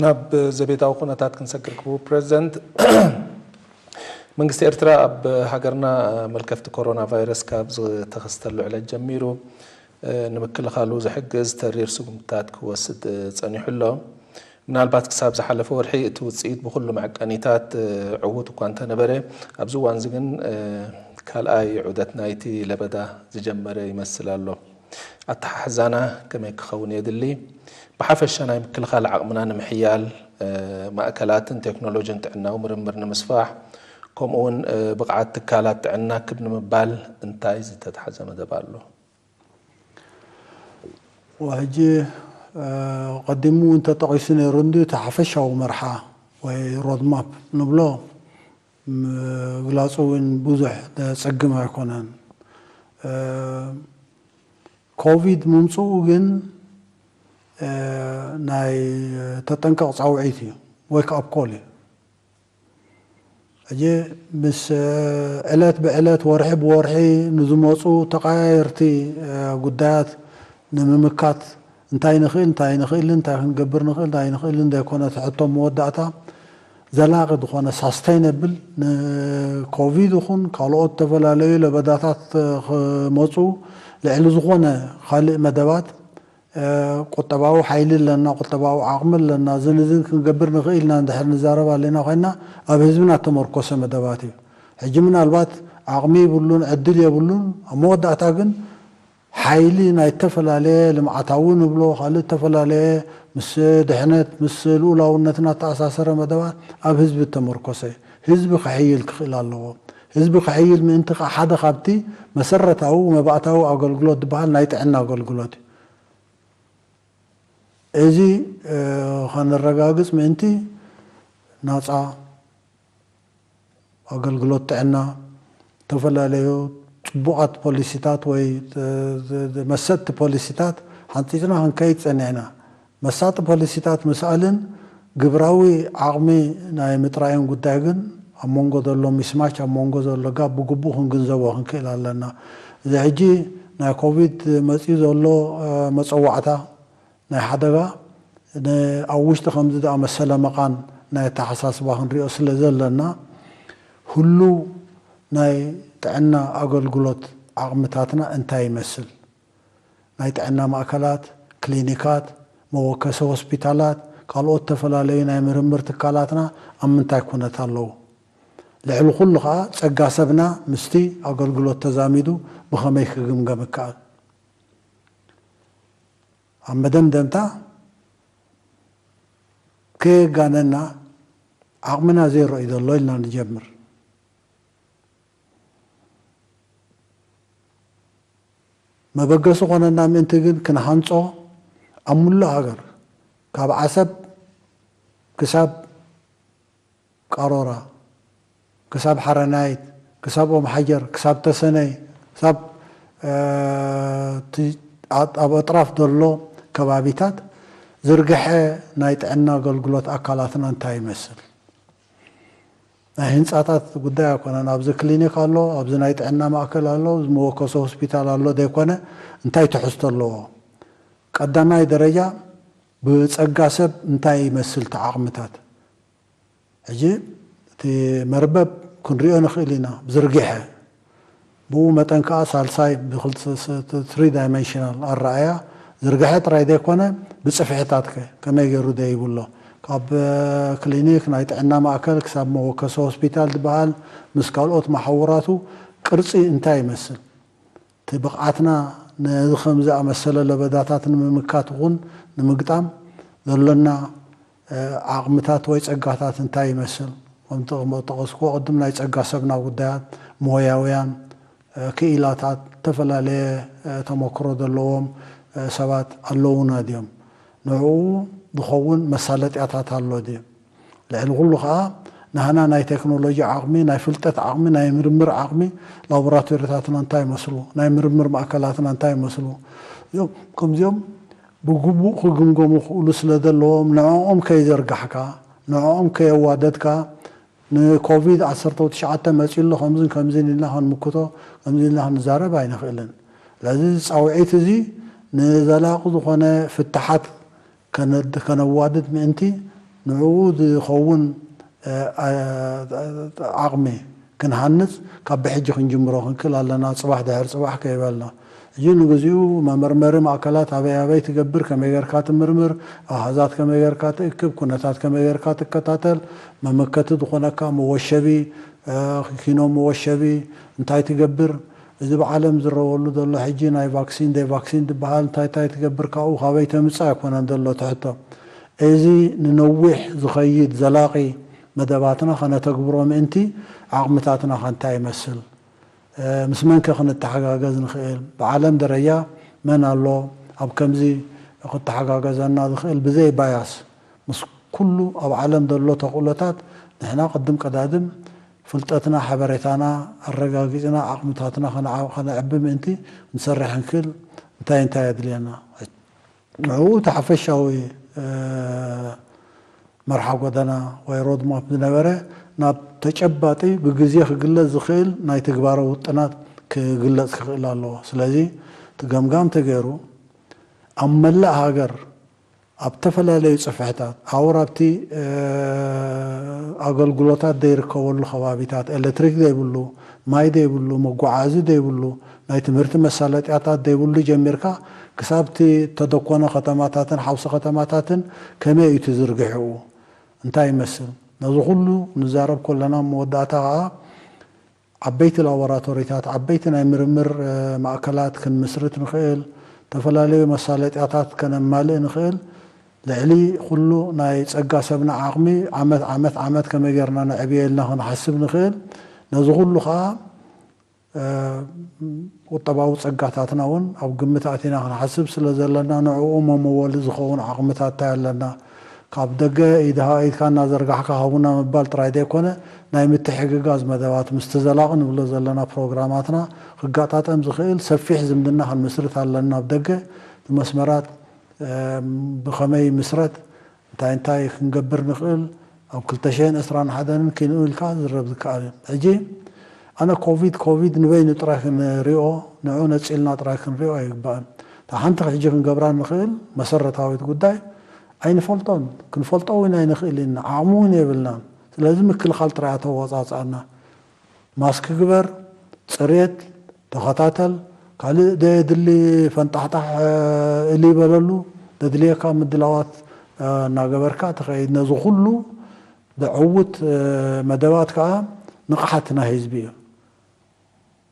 ናብ ዘቤታዊ ኩነታት ክንሰግር፣ ክቡር ፕሬዚደንት፣ መንግስቲ ኤርትራ ኣብ ሃገርና መልከፍቲ ኮሮና ቫይረስ ካብ ዝተኸስተሉ ዕለት ጀሚሩ ንምክልኻሉ ዝሕግዝ ተሪር ስጉምትታት ክወስድ ጸኒሑ ኣሎ። ምናልባት ክሳብ ዝሓለፈ ወርሒ እቲ ውጽኢት ብኹሉ መዐቀኒታት ዕዉት እኳ እንተነበረ፣ ኣብዚ እዋን እዚ ግን ካልኣይ ዑደት ናይቲ ለበዳ ዝጀመረ ይመስል ኣሎ። ኣተሓሕዛና ከመይ ክኸውን የድሊ? ብሓፈሻ ናይ ምክልኻል ዓቕምና ንምሕያል፣ ማእከላትን ቴክኖሎጂን ጥዕናዊ ምርምር ንምስፋሕ፣ ከምኡውን ብቕዓት ትካላት ጥዕና ክብ ንምባል እንታይ ዝተታሕዘ መደብ ኣሎ? ሕጂ ቀዲሙ እውን ተጠቒሱ ነይሩ እንዲ እቲ ሓፈሻዊ መርሓ ወይ ሮድማፕ ንብሎ ምግላፁ እውን ብዙሕ ዘፀግም ኣይኮነን። ኮቪድ ምምፅኡ ግን ናይ ተጠንቀቕ ፃውዒት እዩ፣ ዌክ ኣፕ ኮል እዩ። ሕጂ ምስ ዕለት ብዕለት ወርሒ ብወርሒ ንዝመፁ ተቐያየርቲ ጉዳያት ንምምካት እንታይ ንኽእል እንታይ ንኽእልን እንታይ ክንገብር ንኽእል እንታይ ንኽእልን ዘይኮነ ሕቶ መወዳእታ ዘላቒ ዝኾነ ሳስተይነብል ንኮቪድ ይኹን ካልኦት ዝተፈላለዩ ለበዳታት ክመፁ ልዕሊ ዝኾነ ካልእ መደባት ቁጠባዊ ሓይሊ ኣለና፣ ቁጠባዊ ዓቕሚ ኣለና፣ እዝን እዝን ክንገብር ንኽእል ኢና እንድሕር ንዛረብ ኣለና ኮይና ኣብ ህዝብና እተመርኮሰ መደባት እዩ። ሕጂ ምናልባት ዓቕሚ የብሉን፣ ዕድል የብሉን፣ ኣብ መወዳእታ ግን ሓይሊ ናይ እተፈላለየ ልምዓታዊ ንብሎ ካልእ እተፈላለየ ምስ ድሕነት ምስ ልኡላውነትና እተኣሳሰረ መደባት ኣብ ህዝቢ እተመርኮሰ እዩ። ህዝቢ ክሕይል ክኽእል ኣለዎ። ህዝቢ ክሕይል ምእንቲ ከዓ ሓደ ካብቲ መሰረታዊ መባእታዊ ኣገልግሎት ዝበሃል ናይ ጥዕና ኣገልግሎት እዩ። እዚ ከነረጋግፅ ምእንቲ ናፃ ኣገልግሎት ጥዕና፣ ዝተፈላለዩ ፅቡቓት ፖሊሲታት ወይ መሰጥቲ ፖሊሲታት ሓንፂፅና ክንከይድ ፀኒዕና። መሳጢ ፖሊሲታት ምስኣልን ግብራዊ ዓቕሚ ናይ ምጥራይን ጉዳይ ግን ኣብ መንጎ ዘሎ ሚስማች ኣብ መንጎ ዘሎ ጋብ ብግቡእ ክንግንዘቦ ክንክእል ኣለና። እዚ ሕጂ ናይ ኮቪድ መፂኡ ዘሎ መፀዋዕታ ናይ ሓደጋ ኣብ ውሽጢ ከምዚ ዝኣመሰለ መቓን ናይ ኣተሓሳስባ ክንሪኦ ስለ ዘለና ህሉው ናይ ጥዕና ኣገልግሎት ዓቕምታትና እንታይ ይመስል? ናይ ጥዕና ማእከላት፣ ክሊኒካት፣ መወከሲ ሆስፒታላት፣ ካልኦት ዝተፈላለዩ ናይ ምርምር ትካላትና ኣብ ምንታይ ኩነት ኣለዉ? ልዕሊ ኩሉ ከዓ ጸጋ ሰብና ምስቲ ኣገልግሎት ተዛሚዱ ብኸመይ ክግምገም ይከኣል? ኣብ መደምደምታ ከየጋነና ዓቕምና ዜሮ እዩ ዘሎ ኢልና ንጀምር። መበገሲ ኮነና ምእንቲ ግን ክንሃንጾ ኣብ ሙሉእ ሃገር ካብ ዓሰብ ክሳብ ቃሮራ ክሳብ ሓረናይት ክሳብ ኦም ሓጀር ክሳብ ተሰነይ ክሳብ ኣብ ኣጥራፍ ዘሎ ከባቢታት ዝርግሐ ናይ ጥዕና ኣገልግሎት ኣካላትና እንታይ ይመስል? ናይ ህንፃታት ጉዳይ ኣይኮነን። ኣብዚ ክሊኒክ ኣሎ፣ ኣብዚ ናይ ጥዕና ማእከል ኣሎ፣ እዚ መወከሲ ሆስፒታል ኣሎ ዘይኮነ እንታይ ትሕዝቶ ኣለዎ? ቀዳማይ ደረጃ ብፀጋ ሰብ እንታይ ይመስል እቲ ዓቕምታት? ሕጂ እቲ መርበብ ክንሪኦ ንኽእል ኢና ብዝርግሐ ብኡ መጠን ከዓ ሳልሳይ ብክልተ ትሪ ዳይመንሽናል ኣረኣያ ዝርግሐ ጥራይ ዘይኮነ ብፅፍሕታት ከ ከመይ ገይሩ ደይቡ ኣሎ ካብ ክሊኒክ ናይ ጥዕና ማእከል ክሳብ መወከሲ ሆስፒታል ዝበሃል ምስ ካልኦት መሓውራቱ ቅርፂ እንታይ ይመስል እቲ ብቕዓትና ነዚ ከም ዝኣመሰለ ለበዳታት ንምምካት ይኹን ንምግጣም ዘሎና ዓቕምታት ወይ ጸጋታት እንታይ ይመስል? ከምቲ ጠቐስኩዎ ቅድም ናይ ጸጋ ሰብና ጉዳያት፣ ሞያውያን፣ ክኢላታት፣ ዝተፈላለየ ተመክሮ ዘለዎም ሰባት ኣለዉና ድዮም? ንዕኡ ዝኸውን መሳለጥያታት ኣሎ ድዩ? ልዕሊ ኩሉ ከዓ ናህና ናይ ቴክኖሎጂ ዓቕሚ፣ ናይ ፍልጠት ዓቕሚ፣ ናይ ምርምር ዓቕሚ ላቦራቶሪታትና እንታይ ይመስሉ፣ ናይ ምርምር ማእከላትና እንታይ ይመስሉ፣ እዚኦም ከምዚኦም ብግቡእ ክግምገሙ ክእሉ ስለ ዘለዎም ንዕኦም ከይዘርጋሕካ፣ ንዕኦም ከየዋደድካ ንኮቪድ ዓሰርተ ትሽዓተ መፂኡ ኣሎ ከምዝን ከምዝን ኢልና ክንምክቶ ከምዚ ኢልና ክንዛረብ ኣይንኽእልን። ስለዚ እዚ ፃውዒት እዚ ንዘላቂ ዝኾነ ፍትሓት ከነድ-፣ ከነዋድድ ምእንቲ ንዕኡ ዝኸውን፣ እ፣ እ፣ ዓቕሚ ክንሃንጽ ካብ ብሕጂ ክንጅምሮ ክንክእል ኣለና፣ ጽባሕ ድሕሪ ጽባሕ ከይበልና። ሕጂ ንግዚኡ መመርመሪ ማእከላት ኣበይ ኣበይ ትገብር፣ ከመይ ጌርካ ትምርምር፣ ኣሃዛት ከመይ ጌርካ ትእክብ፣ ኩነታት ከመይ ጌርካ ትከታተል፣ መመከቲ ዝኾነካ መወሸቢ፣ እ፣ ኪኖ መወሸቢ እንታይ ትገብር፣ እዚ ብዓለም ዝረወሉ ዘሎ ሕጂ ናይ ቫክሲን ደይ ቫክሲን ዝበሃል እንታይ እንታይ ትገብር፣ ካብኡ ካበይ ተምጽእ ኣይኮነን ዘሎ ትሕቶ። እዚ ንነዊሕ ዝኸይድ ዘላቒ መደባትና ከነተግብሮ ምእንቲ ዓቕምታትና ከ እንታይ ይመስል? እ፣ ምስ መን ከ ክንተሓጋገዝ ንኽእል? ብዓለም ደረጃ መን ኣሎ ኣብ ከምዚ ክተሓጋገዘና ዝኽእል ብዘይ ባያስ? ምስ ኩሉ ኣብ ዓለም ዘሎ ተኽእሎታት ንሕና ቅድም ቀዳድም ፍልጠትና፣ ሓበሬታና ኣረጋጊጽና ዓቕምታትና ከነዓ-፣ ከነዕቢ ምእንቲ ክንሰርሕ ክንክእል እንታይ እንታይ የድልየና? ንዕኡ እቲ ሓፈሻዊ፣ እ፣ መርሓ ጎደና ወይ ሮድማፕ ዝነበረ ናብ ተጨባጢ ብግዜ ክግለጽ ዝኽእል ናይ ትግባረ ውጥናት ክግለጽ ክኽእል ኣለዎ። ስለዚ እቲ ገምጋም ተገይሩ ኣብ መላእ ሃገር ኣብ ተፈላለዩ ጽፍሕታት፣ ኣውር ኣብቲ፣ እ፣ ኣገልግሎታት ዘይርከበሉ ከባቢታት፣ ኤሌክትሪክ ዘይብሉ፣ ማይ ዘይብሉ፣ መጓዓዚ ዘይብሉ፣ ናይ ትምህርቲ መሳለጥያታት ዘይብሉ ጀሚርካ ክሳብ እቲ ተደኮነ ከተማታትን ሓውሲ ከተማታትን ከመይ እዩ እቲ ዝርግሕኡ? እንታይ ይመስል? ነዚ ኩሉ ንዛረብ ከለና ኣብ መወዳእታ ከኣ ዓበይቲ ላቦራቶሪታት፣ ዓበይቲ ናይ ምርምር፣ እ፣ ማእከላት ክንምስርት ንኽእል፣ ዝተፈላለዩ መሳለጥያታት ከነማልእ ንኽእል፣ ልዕሊ ኩሉ ናይ ጸጋ ሰብና ዓቕሚ ዓመት፣ ዓመት፣ ዓመት ከመይ ጌርና ነዕብዮ ኢልና ክንሓስብ ንኽእል። ነዚ ኩሉ ኸኣ፣ እ፣ ቁጠባዊ ጸጋታትና እውን ኣብ ግምት ኣቲና ክንሓስብ ስለ ዘለና ንዕኡ መመወሊ ዝኸውን ዓቕምታት እንታይ ኣለና? ካብ ደገ ኢድኻ ኢድካ እናዘርጋሕካ ሃቡና ምባል ጥራይ ዘይኮነ፣ ናይ ምትሕግጋዝ መደባት ምስቲ ዘላቒ ንብሎ ዘለና ፕሮግራማትና ክጋጣጠም ዝኽእል ሰፊሕ ዝምድና ክንምስርት ኣለና። ኣብ ደገ እቲ መስመራት፣ እ፣ ብኸመይ ይምስረት፣ እንታይ እንታይ ክንገብር ንኽእል፣ ኣብ ክልተ ሽሕን ዕስራን ሓደን ክንኡ ኢልካ ዝረብ ዝከኣል እዩ። ሕጂ ኣነ ኮቪድ፣ ኮቪድ ንበይኑ ጥራይ ክንሪኦ፣ ንዑ ነጺልና ጥራይ ክንሪኦ ኣይግባእን። እታ ሓንቲ ሕጂ ክንገብራ ንኽእል መሰረታዊት ጉዳይ ኣይንፈልጦን፣ ክንፈልጦ እውን ኣይንኽእል ኢና፣ ዓቕሚ እውን የብልናን። ስለዚ ምክልኻል ጥራይ ኣተዋጻጽኣና። ማስክ ግበር፣ ጽሬት ተኸታተል፣ ካልእ ዘየድሊ ፈንጣሕጣሕ፣ እ፣ እልይ በለሉ፣ ዘድልየካ ምድላዋት፣ እ፣ እናገበርካ ትኸይድ። ነዚ ኩሉ ዘዕውት፣ እ፣ መደባት ከኣ ንቕሓት ናይ ህዝቢ እዩ።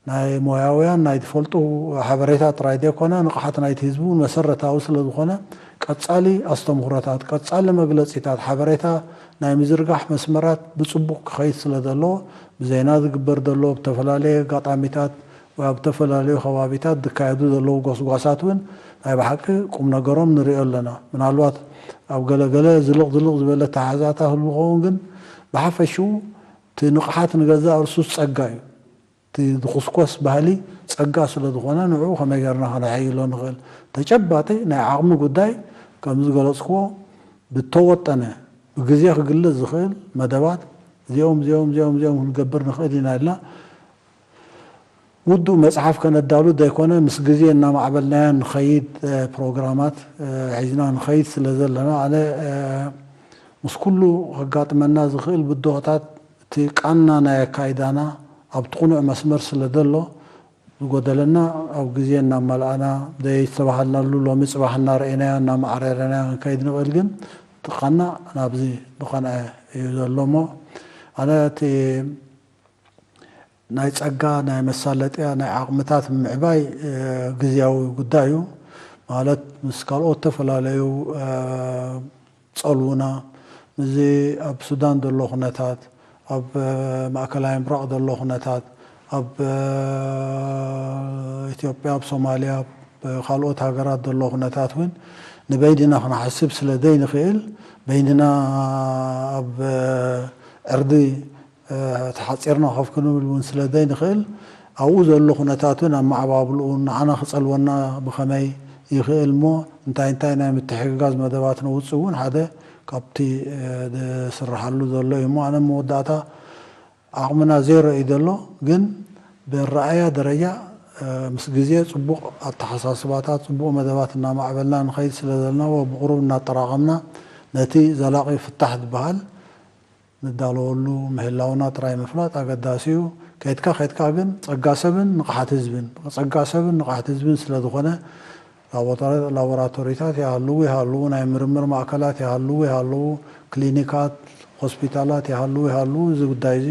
ናይ ሞያውያን ናይ ዝፈልጡ ሓበሬታ ጥራይ ዘይኮነ፣ ንቕሓት ናይቲ ህዝቢ እውን መሰረታዊ ስለ ዝኾነ፣ ቀጻሊ ኣስተምህሮታት፣ ቀጻሊ መግለጺታት፣ ሓበሬታ ናይ ምዝርጋሕ መስመራት ብጽቡቕ ክኸይድ ስለ ዘለዎ፣ ብዜና ዝግበር ዘሎ፣ ብተፈላለየ ኣጋጣሚታት ወይ ኣብ ዝተፈላለዩ ከባቢታት ዝካየዱ ዘለዉ ጎስጓሳት እውን ናይ ብሓቂ ቁም ነገሮም ንሪኦ ኣለና። ምናልባት ኣብ ገለ ገለ ዝልቕ ዝልቕ ዝበለ ኣተሓሕዛታት ህሉ ክኸውን፣ ግን ብሓፈሽኡ እቲ ንቕሓት ንገዛእ ርእሱ ጸጋ እዩ። እቲ ዝኹስኮስ ባህሊ ጸጋ ስለ ዝኾነ፣ ንዕኡ ከመይ ጌርና ከነሐይሎ ንኽእል? ተጨባጢ ናይ ዓቕሚ ጉዳይ፣ ከም ዝገለጽክዎ፣ ብተወጠነ፣ ብግዜ ክግለጽ ዝኽእል መደባት፣ እዚኦም፣ እዚኦም፣ እዚኦም፣ እዚኦም ክንገብር ንኽእል ኢና ኢልና፣ ውዱእ መጽሓፍ ከነዳሉ ዘይኮነ፣ ምስ ግዜ እናማዕበልናዮ ንኸይድ፣ እ፣ ፕሮግራማት፣ እ፣ ሒዝና ንኸይድ ስለ ዘለና፣ ኣነ፣ እ፣ ምስ ኩሉ ከጋጥመና ዝኽእል ብድሆታት፣ እቲ ቃና ናይ ኣካይዳና ኣብቲ ቅኑዕ መስመር ስለ ዘሎ፣ ዝጎደለና ኣብ ግዜ እናመልኣና፣ ዘይተባሃልናሉ ሎሚ ጽባሕ እናረኣናዮ፣ እናማዕረርናዮ ክንከይድ ንኽእል። ግን እቲ ቃና ናብዚ ዝቐንዐ እዩ ዘሎ እሞ፣ ኣነ እቲ ናይ ጸጋ፣ ናይ መሳለጥያ፣ ናይ ዓቕምታት ምምዕባይ፣ እ፣ ግዝያዊ ጉዳይ እዩ። ማለት ምስ ካልኦት ተፈላለዩ፣ እ፣ ጸልውና፣ ምስዚ ኣብ ሱዳን ዘሎ ኩነታት፣ ኣብ፣ እ፣ ማእከላይ ምብራቕ ዘሎ ኩነታት፣ ኣብ፣ እ፣ ኢትዮጵያ፣ ኣብ ሶማልያ፣ ኣብ ካልኦት ሃገራት ዘሎ ኩነታት እውን ንበይንና ክንሓስብ ስለ ዘይንኽእል፣ በይንና ኣብ፣ እ፣ ዕርዲ እ፣ ተሓጺርና ኮፍ ክንብል እውን ስለ ዘይንኽእል፣ ኣብኡ ዘሎ ኩነታት እውን ኣመዓባብልኡ ንዓና ክጸልወና ብኸመይ ይኽእል እሞ፣ እንታይ እንታይ ናይ ምትሕግጋዝ መደባት ነውጽእ እውን ሓደ ካብቲ፣ እ፣ ዝስርሓሉ ዘሎ እዩ እሞ፣ ኣነ መወዳእታ ዓቕምና ዜሮ እዩ ዘሎ፣ ግን ብኣረኣእያ ደረጃ፣ ምስ ግዜ ጽቡቕ ኣተሓሳስባታት፣ ጽቡቕ መደባት እናማዕበልና ንኸይድ ስለ ዘለና፣ ብቕሩብ እናጠራቐምና ነቲ ዘላቒ ፍታሕ ዝበሃል ንዳለወሉ ምህላውና ጥራይ ምፍላጥ ኣገዳሲ እዩ። ከይድካ ከይድካ ግን ጸጋ ሰብን ንቕሓት ህዝብን፣ ጸጋ ሰብን ንቕሓት ህዝብን ስለ ዝኾነ፣ ላቦራቶሪታት ይሃልዉ ይሃልዉ፣ ናይ ምርምር ማእከላት ይሃልዉ ይሃልዉ፣ ክሊኒካት፣ ሆስፒታላት ይሃልዉ ይሃልዉ፣ እዚ ጉዳይ እዚ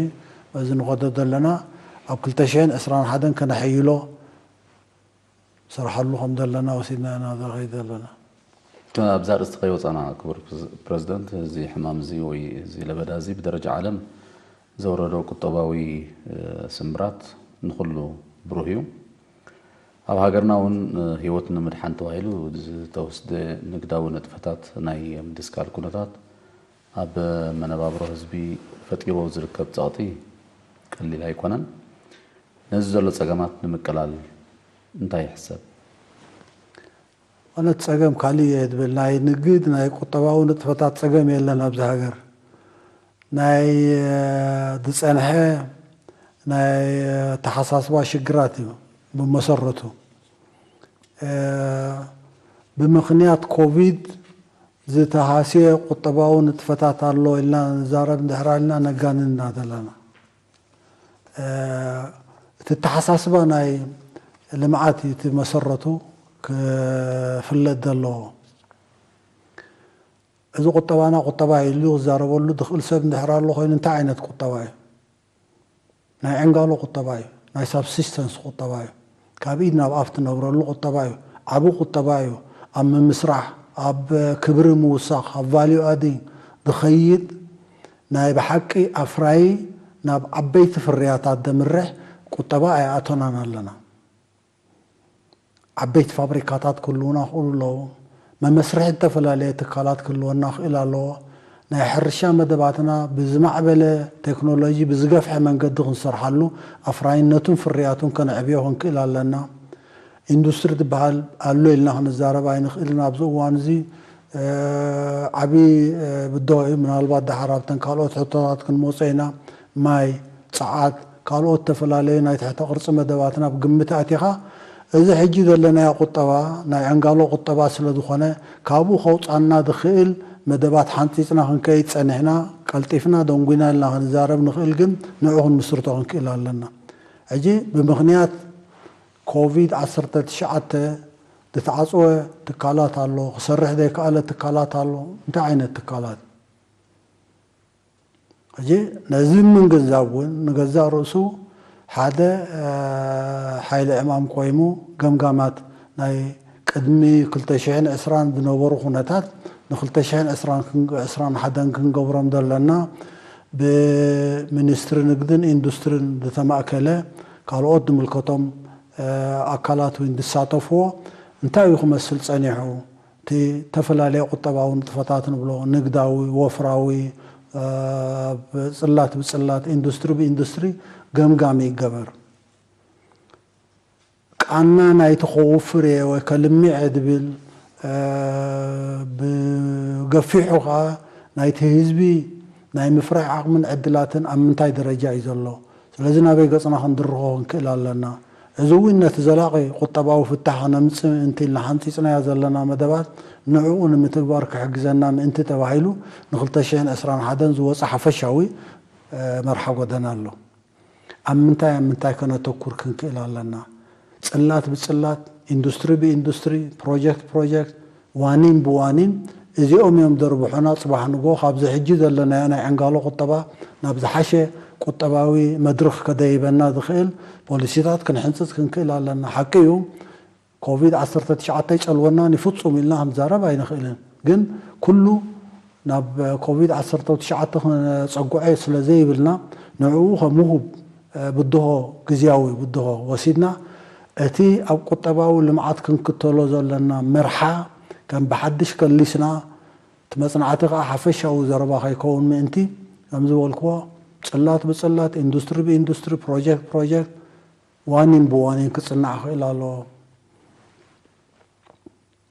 በዚ ንኸዶ ዘለና ኣብ ክልተ ሽሕን ዕስራን ሓደን ከነሐይሎ ስርሓሉ ከም ዘለና ወሲድና ኢና ንኸይድ ዘለና። ኣብዛ ርእስቲ ከይወፃና ክቡር ፕሬዚደንት፣ እዚ ሕማም እዚ ወይ እዚ ለበዳ እዚ ብደረጃ ዓለም ዘውረዶ ቁጠባዊ ስምብራት ንኹሉ ብሩህ እዩ። ኣብ ሃገርና እውን ህይወት ንምድሓን ተባሂሉ ዝተወስደ ንግዳዊ ንጥፈታት ናይ ምድስካል ኩነታት ኣብ መነባብሮ ህዝቢ ፈጢርዎ ዝርከብ ፀቕጢ ቀሊል ኣይኮነን። ነዚ ዘሎ ፀገማት ንምቅላል እንታይ ይሕሰብ? እውነት ፀገም ካልእ እየ ዝብል፣ ናይ ንግድ ናይ ቁጠባዊ ንጥፈታት ፀገም የለን ኣብዚ ሃገር። ናይ ዝፀንሐ ናይ ኣተሓሳስባ ሽግራት እዩ ብመሰረቱ። ብምኽንያት ኮቪድ ዝተሃስየ ቁጠባዊ ንጥፈታት ኣሎ ኢልና ንዛረብ እንድሕር ኣልና ነጋንን ኢና ዘለና። እቲ ኣተሓሳስባ ናይ ልምዓት እዩ እቲ መሰረቱ ክፍለጥ ዘለዎ። እዚ ቁጠባና ቁጠባ ኢሉ ክዛረበሉ ዝኽእል ሰብ እንድሕር ኣሎ ኮይኑ እንታይ ዓይነት ቁጠባ እዩ? ናይ ዕንጋሎ ቁጠባ እዩ። ናይ ሳብሲስተንስ ቁጠባ እዩ። ካብ ኢድ ናብ ኣፍ ትነብረሉ ቁጠባ እዩ። ዓቢ ቁጠባ እዩ። ኣብ ምምስራሕ፣ ኣብ ክብሪ ምውሳኽ፣ ኣብ ቫልዩ ኣዲንግ ዝኸይድ ናይ ብሓቂ ኣፍራዪ ናብ ዓበይቲ ፍርያታት ደምርሕ ቁጠባ ኣይኣተናን ኣለና። ዓበይቲ ፋብሪካታት ክህልዉና ክእሉ ኣለዎ። መመስርሒ ዝተፈላለየ ትካላት ክህልወና ክእል ኣለዎ። ናይ ሕርሻ መደባትና ብዝማዕበለ ቴክኖሎጂ ብዝገፍሐ መንገዲ ክንሰርሓሉ ኣፍራይነቱን ፍርያቱን ከነዕብዮ ክንክእል ኣለና። ኢንዱስትሪ ዝበሃል ኣሎ ኢልና ክንዛረብ ኣይንኽእልን ኣብዚ እዋን እዚ። ዓብዪ ብድሆ እዩ። ምናልባት ደሓር ኣብተን ካልኦት ሕቶታት ክንመፆ ኢና። ማይ፣ ፀዓት፣ ካልኦት ዝተፈላለዩ ናይ ትሕተ ቅርፂ መደባትና ብግምት ኣቲኻ እዚ ሕጂ ዘለናዮ ቁጠባ ናይ ዕንጋሎ ቁጠባ ስለ ዝኾነ ካብኡ ከውፃና ዝኽእል መደባት ሓንፂፅና ክንከይድ ፀኒሕና ቀልጢፍና ደንጉይና ኢልና ክንዛረብ ንኽእል፣ ግን ንዑ ክንምስርቶ ክንክእል ኣለና። ሕጂ ብምኽንያት ኮቪድ ዓሰርተ ትሽዓተ ዝተዓፅወ ትካላት ኣሎ፣ ክሰርሕ ዘይከኣለ ትካላት ኣሎ። እንታይ ዓይነት ትካላት? ሕጂ ነዚ ምግንዛብ እውን ንገዛእ ርእሱ ሓደ ሓይሊ ዕማም ቆይሙ ገምጋማት ናይ ቅድሚ ክልተ ሽሕን ዕስራን ዝነበሩ ኩነታት ንክልተ ሽሕን ዕስራን ሓደን ክንገብሮም ዘለና ብሚኒስትሪ ንግድን ኢንዱስትሪን ዝተማእከለ ካልኦት ዝምልከቶም ኣካላት እውን ዝሳተፍዎ እንታይ እዩ ክመስል ፀኒሑ? እቲ ተፈላለየ ቁጠባዊ ንጥፈታት ንብሎ ንግዳዊ፣ ወፍራዊ፣ ጽላት ብጽላት፣ ኢንዱስትሪ ብኢንዱስትሪ ገምጋም ይገበር። ቃና ናይቲ ከውፍር እየ ወይ ከልምዕ እየ ዝብል ብገፊሑ ከዓ ናይቲ ህዝቢ ናይ ምፍራይ ዓቕምን ዕድላትን ኣብ ምንታይ ደረጃ እዩ ዘሎ? ስለዚ ናበይ ገፅና ክንድርኾ ክንክእል ኣለና? እዚ እውን ነቲ ዘላቒ ቁጠባዊ ፍታሕ ከነምፅእ ምእንቲ ኢልና ሓንፂፅናዮ ዘለና መደባት ንዕኡ ንምትግባር ክሕግዘና ምእንቲ ተባሂሉ ንክልተ ሽሕን ዕስራን ሓደን ዝወፀ ሓፈሻዊ መርሓ ጎደና ኣሎ። ኣብ ምንታይ ኣብ ምንታይ ከነተኩር ክንክእል ኣለና? ፅላት ብፅላት፣ ኢንዱስትሪ ብኢንዱስትሪ፣ ፕሮጀክት ፕሮጀክት፣ ዋኒን ብዋኒን እዚኦም እዮም ዘርብሑና። ፅባሕ ንግሆ ካብዚ ሕጂ ዘለናዮ ናይ ዕንጋሎ ቁጠባ ናብ ዝሓሸ ቁጠባዊ መድርኽ ከደይበና ዝኽእል ፖሊሲታት ክንሕንፅፅ ክንክእል ኣለና። ሓቂ እዩ ኮቪድ ዓሰርተ ትሽዓተ ኣይፀልወናን እዩ ፍፁም ኢልና ክንዛረብ ኣይንኽእልን። ግን ኩሉ ናብ ኮቪድ ዓሰርተ ትሽዓተ ክነፀጉዐ ስለ ዘይብልና ንዕኡ ከም ውሁብ ብድሆ፣ ግዝያዊ ብድሆ ወሲድና እቲ ኣብ ቁጠባዊ ልምዓት ክንክተሎ ዘለና መርሓ ከም ብሓድሽ ከሊስና እቲ መፅናዕቲ ከዓ ሓፈሻዊ ዘረባ ከይከውን ምእንቲ ከምዝበልክዎ ፅላት ብፅላት ኢንዱስትሪ ብኢንዱስትሪ ፕሮጀክት ፕሮጀክት ዋኒን ብዋኒን ክፅናዕ ክእል ኣለዎ።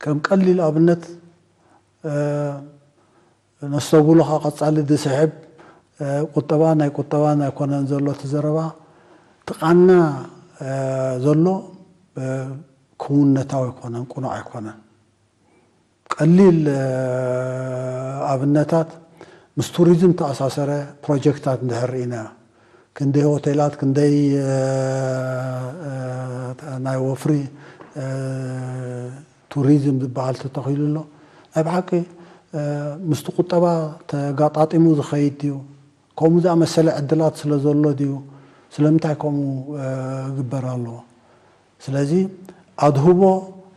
ከም ቀሊል ኣብነት ነስተብህሎ ከዓ ቀፃሊ ዝስሕብ ቁጠባ ናይ ቁጠባ ናይ ኮነን ዘሎ እቲ ዘረባ ትቃና ዘሎ ክውንነታዊ ኣይኮነን፣ ቅኑዕ ኣይኮነን። ቀሊል ኣብነታት፣ ምስ ቱሪዝም ተኣሳሰረ ፕሮጀክትታት እንድሕር ርኢና፣ ክንደይ ሆቴላት፣ ክንደይ ናይ ወፍሪ ቱሪዝም ዝበሃል ተተኺሉ ኣሎ። ናይ ብሓቂ ምስቲ ቁጠባ ተጋጣጢሙ ዝኸይድ ድዩ? ከምኡ ዝኣመሰለ ዕድላት ስለ ዘሎ ድዩ? ስለምንታይ ከምኡ ግበር ኣለዎ? ስለዚ ኣድህቦ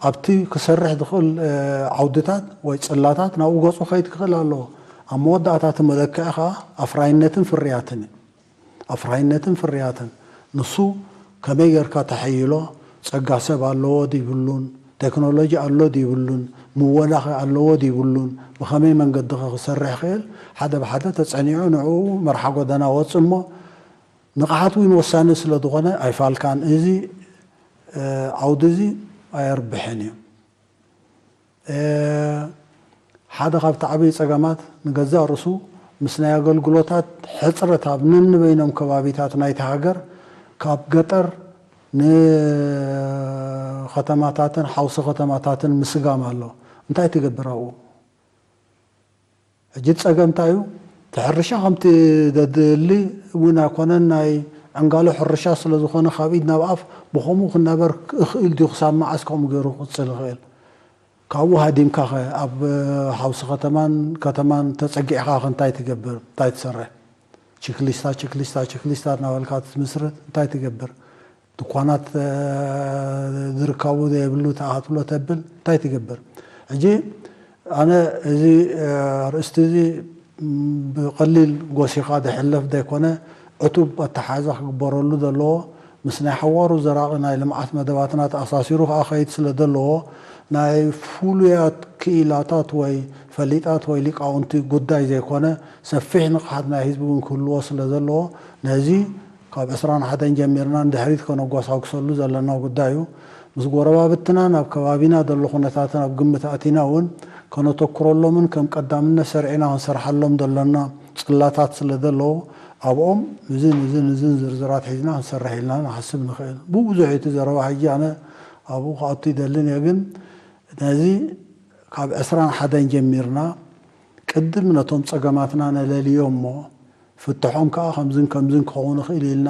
ኣብቲ ክሰርሕ ዝኽእል ዓውድታት ወይ ጽላታት ናብኡ ገጹ ከይድ ክኽእል ኣለዎ። ኣብ መወዳእታ እቲ መለክዒ ኸኣ ኣፍራይነትን ፍርያትን እዩ። ኣፍራይነትን ፍርያትን ንሱ ከመይ ጌርካ ተሐይሎ፣ ጸጋ ሰብ ኣለዎ ድይብሉን፣ ቴክኖሎጂ ኣሎ ድይብሉን፣ ምወላ ኸ ኣለዎ ድይብሉን፣ ብኸመይ መንገዲ ኸ ክሰርሕ ይኽእል፣ ሓደ ብሓደ ተጸኒዑ ንዕኡ መርሓ ጎደና ወጽእ እሞ፣ ንቕሓት እውን ወሳኒ ስለ ዝኾነ ኣይፋልካን። እዚ ዓውዲ እዚ ኣየርብሕን እዩ። ሓደ ካብቲ ዓብዪ ጸገማት ንገዛእ ርእሱ ምስ ናይ ኣገልግሎታት ሕጽረት ኣብ ነንበይኖም ከባቢታት ናይቲ ሃገር ካብ ገጠር ንከተማታትን ሓውሲ ከተማታትን ምስጋም ኣሎ። እንታይ ትገብር ኣብኡ? ሕጂ ጸገም እንታይ እዩ? እቲ ሕርሻ ከምቲ ዘድሊ እውን ኣይኮነን። ናይ ዕንጋሎ ሕርሻ ስለ ዝኾነ ካብ ኢድ ናብ ኣፍ ብኸምኡ ክነበር እኽእል ድዩ? ክሳብ መዓስ ከምኡ ገይሩ ክቕጽል ይኽእል? ካብኡ ሃዲምካ ኸ ኣብ ሓውሲ ከተማን ከተማን ተጸጊዕካ ኸ እንታይ ትገብር? እንታይ ትሰርሕ? ችክሊስታ ችክሊስታ ችክሊስታ እናበልካ ትምስርት እንታይ ትገብር? ድኳናት ዝርከቡ ዘይብሉ ተኣትሎ ተብል እንታይ ትገብር? ሕጂ ኣነ እዚ ኣርእስቲ እዚ ብቐሊል ጎሲኻ ዝሕለፍ ዘይኮነ ዕቱብ ኣተሓሕዛ ክግበረሉ ዘለዎ፣ ምስ ናይ ሓዋሩ ዘራቒ ናይ ልምዓት መደባትና ተኣሳሲሩ ከኣ ከይድ ስለ ዘለዎ፣ ናይ ፍሉያት ክኢላታት ወይ ፈሊጣት ወይ ሊቃውንቲ ጉዳይ ዘይኮነ፣ ሰፊሕ ንቕሓት ናይ ህዝቢ እውን ክህልዎ ስለ ዘለዎ፣ ነዚ ካብ ዕስራን ሓደን ጀሚርና ንድሕሪት ከነጓሳጉሰሉ ዘለና ጉዳይ እዩ። ምስ ጎረባብትና ናብ ከባቢና ዘሎ ኩነታትን ኣብ ግምት ኣእቲና እውን ከነተኩረሎምን ከም ቀዳምነት ሰሪዕና ክንሰርሓሎም ዘለና ጽላታት ስለ ዘለዉ ኣብኦም እዝን እዝን እዝን ዝርዝራት ሒዝና ክንሰርሕ ኢልና ንሓስብ ንኽእል። ብብዙሕ እቲ ዘረባ ሕጂ ኣነ ኣብኡ ክኣቱ ይደልን እየ፣ ግን ነዚ ካብ ዕስራን ሓደን ጀሚርና ቅድም ነቶም ጸገማትና ነለልዮ እሞ ፍትሖም ከኣ ከምዝን ከምዝን ክኸውን ይኽእል ኢልና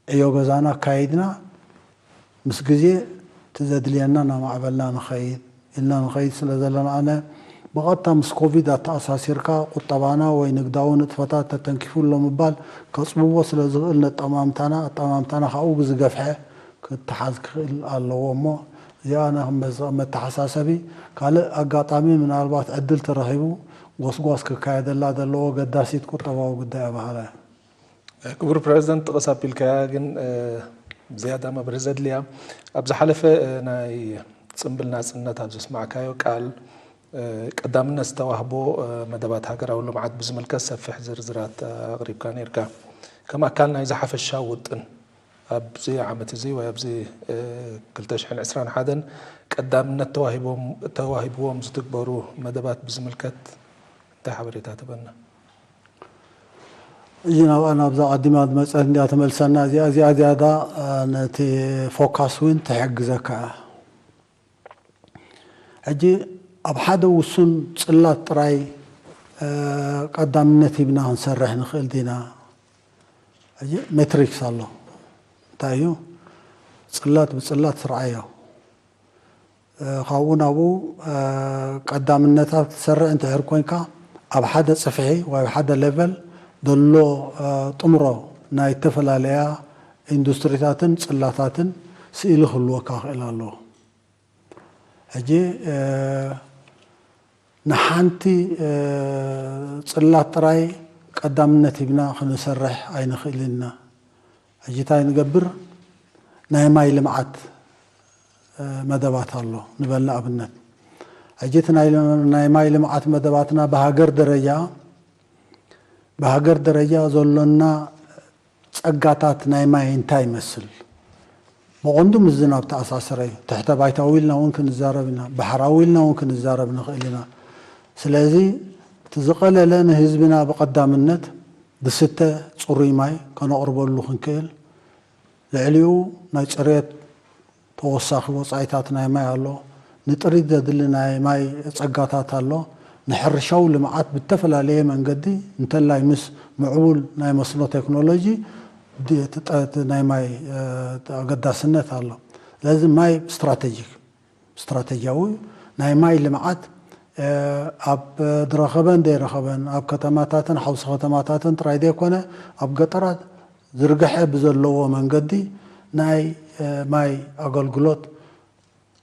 ዕዮ ገዛና ኣካይድና ምስ ግዜ እቲ ዘድልየና እናማዕበልና ንኸይድ ኢልና ንኸይድ ስለ ዘለና ኣነ ብቐጥታ ምስ ኮቪድ ኣተኣሳሲርካ ቁጠባና ወይ ንግዳዊ ንጥፈታት ተተንኪፉ ኣሎ ምባል ከጽብቦ ስለ ዝኽእል ነጠማምታና ኣጠማምታና ካብኡ ብዝገፍሐ ክተሓዝ ክኽእል ኣለዎ እሞ እዚኣ ኣነ ከም መተሓሳሰቢ ካልእ ኣጋጣሚ ምናልባት ዕድል ተረኺቡ ጎስጓስ ክካየደላ ዘለዎ ገዳሲት ቁጠባዊ ጉዳይ እያ በሃላይ። ክቡር ፕረዚደንት ጥቕስ ኣቢልካያ ግን ዝያዳ መብርሂ ዘድልያ ኣብ ዝሓለፈ ናይ ጽምብል ናጽነት ኣብ ዘስማዕካዮ ቃል ቀዳምነት ዝተዋህቦ መደባት ሃገራዊ ልምዓት ብዝምልከት ሰፊሕ ዝርዝራት ኣቕሪብካ ነይርካ። ከም ኣካል ናይዚ ሓፈሻዊ ውጥን ኣብዚ ዓመት እዚ ወይ ኣብዚ ክልተ ሽሕን ዕስራን ሓደን ቀዳምነት ተዋሂቦም ተዋሂብዎም ዝትግበሩ መደባት ብዝምልከት እንታይ ሓበሬታ ትበና? እዚ ናብኣ ናብዛ ቀዲማ ዝመፀት እንዲያ ተመልሰና እዚኣ እዚኣ ዝያዳ ነቲ ፎካስ እውን ትሕግዘካ እያ። ሕጂ ኣብ ሓደ ውሱን ፅላት ጥራይ ቀዳምነት ሂብና ክንሰርሕ ንኽእል ዲና? ሕጂ ሜትሪክስ ኣሎ እንታይ እዩ ፅላት ብፅላት ስርዓዮ። ካብኡ ናብኡ ቀዳምነታት ክትሰርዕ እንትሕር ኮንካ ኣብ ሓደ ፅፍሒ ወይ ኣብ ሓደ ሌቨል ዘሎ ጥምሮ ናይ ዝተፈላለያ ኢንዱስትሪታትን ፅላታትን ስእሊ ክህልወካ ክእል ኣለዎ። ሕጂ ንሓንቲ ፅላት ጥራይ ቀዳምነት ሂብና ክንሰርሕ ኣይንኽእልን ኢና። ሕጂ እንታይ ንገብር? ናይ ማይ ልምዓት መደባት ኣሎ ንበል ንኣብነት። ሕጂ እቲ ናይ ማይ ልምዓት መደባትና ብሃገር ደረጃ ብሃገር ደረጃ ዘሎና ጸጋታት ናይ ማይ እንታይ ይመስል? ብቐንዱ ምስ ዝናብ ተኣሳሰረ እዩ። ትሕተ ባይታዊ ኢልና እውን ክንዛረብ ኢና፣ ባሕራዊ ኢልና እውን ክንዛረብ ንኽእል ኢና። ስለዚ እቲ ዝቐለለ ንህዝብና ብቐዳምነት ዝስተ ጽሩይ ማይ ከነቕርበሉ ክንክእል፣ ልዕሊኡ ናይ ጽሬት ተወሳኺ ወጻኢታት ናይ ማይ ኣሎ። ንጥሪት ዘድሊ ናይ ማይ ጸጋታት ኣሎ። ንሕርሻዊ ልምዓት ብተፈላለየ መንገዲ እንተላይ ምስ ምዕቡል ናይ መስኖ ቴክኖሎጂ ድ- ትጠ- ናይ ማይ እ፣ ኣገዳስነት ኣሎ። ስለዚ ማይ ስትራቴጂክ ስትራቴጂያዊ ናይ ማይ ልምዓት እ፣ ኣብ ዝረኸበን ዘይረኸበን ኣብ ከተማታትን ሓውሲ ከተማታትን ጥራይ ዘይኮነ ኣብ ገጠራት ዝርግሐ ብዘለዎ መንገዲ ናይ እ፣ ማይ ኣገልግሎት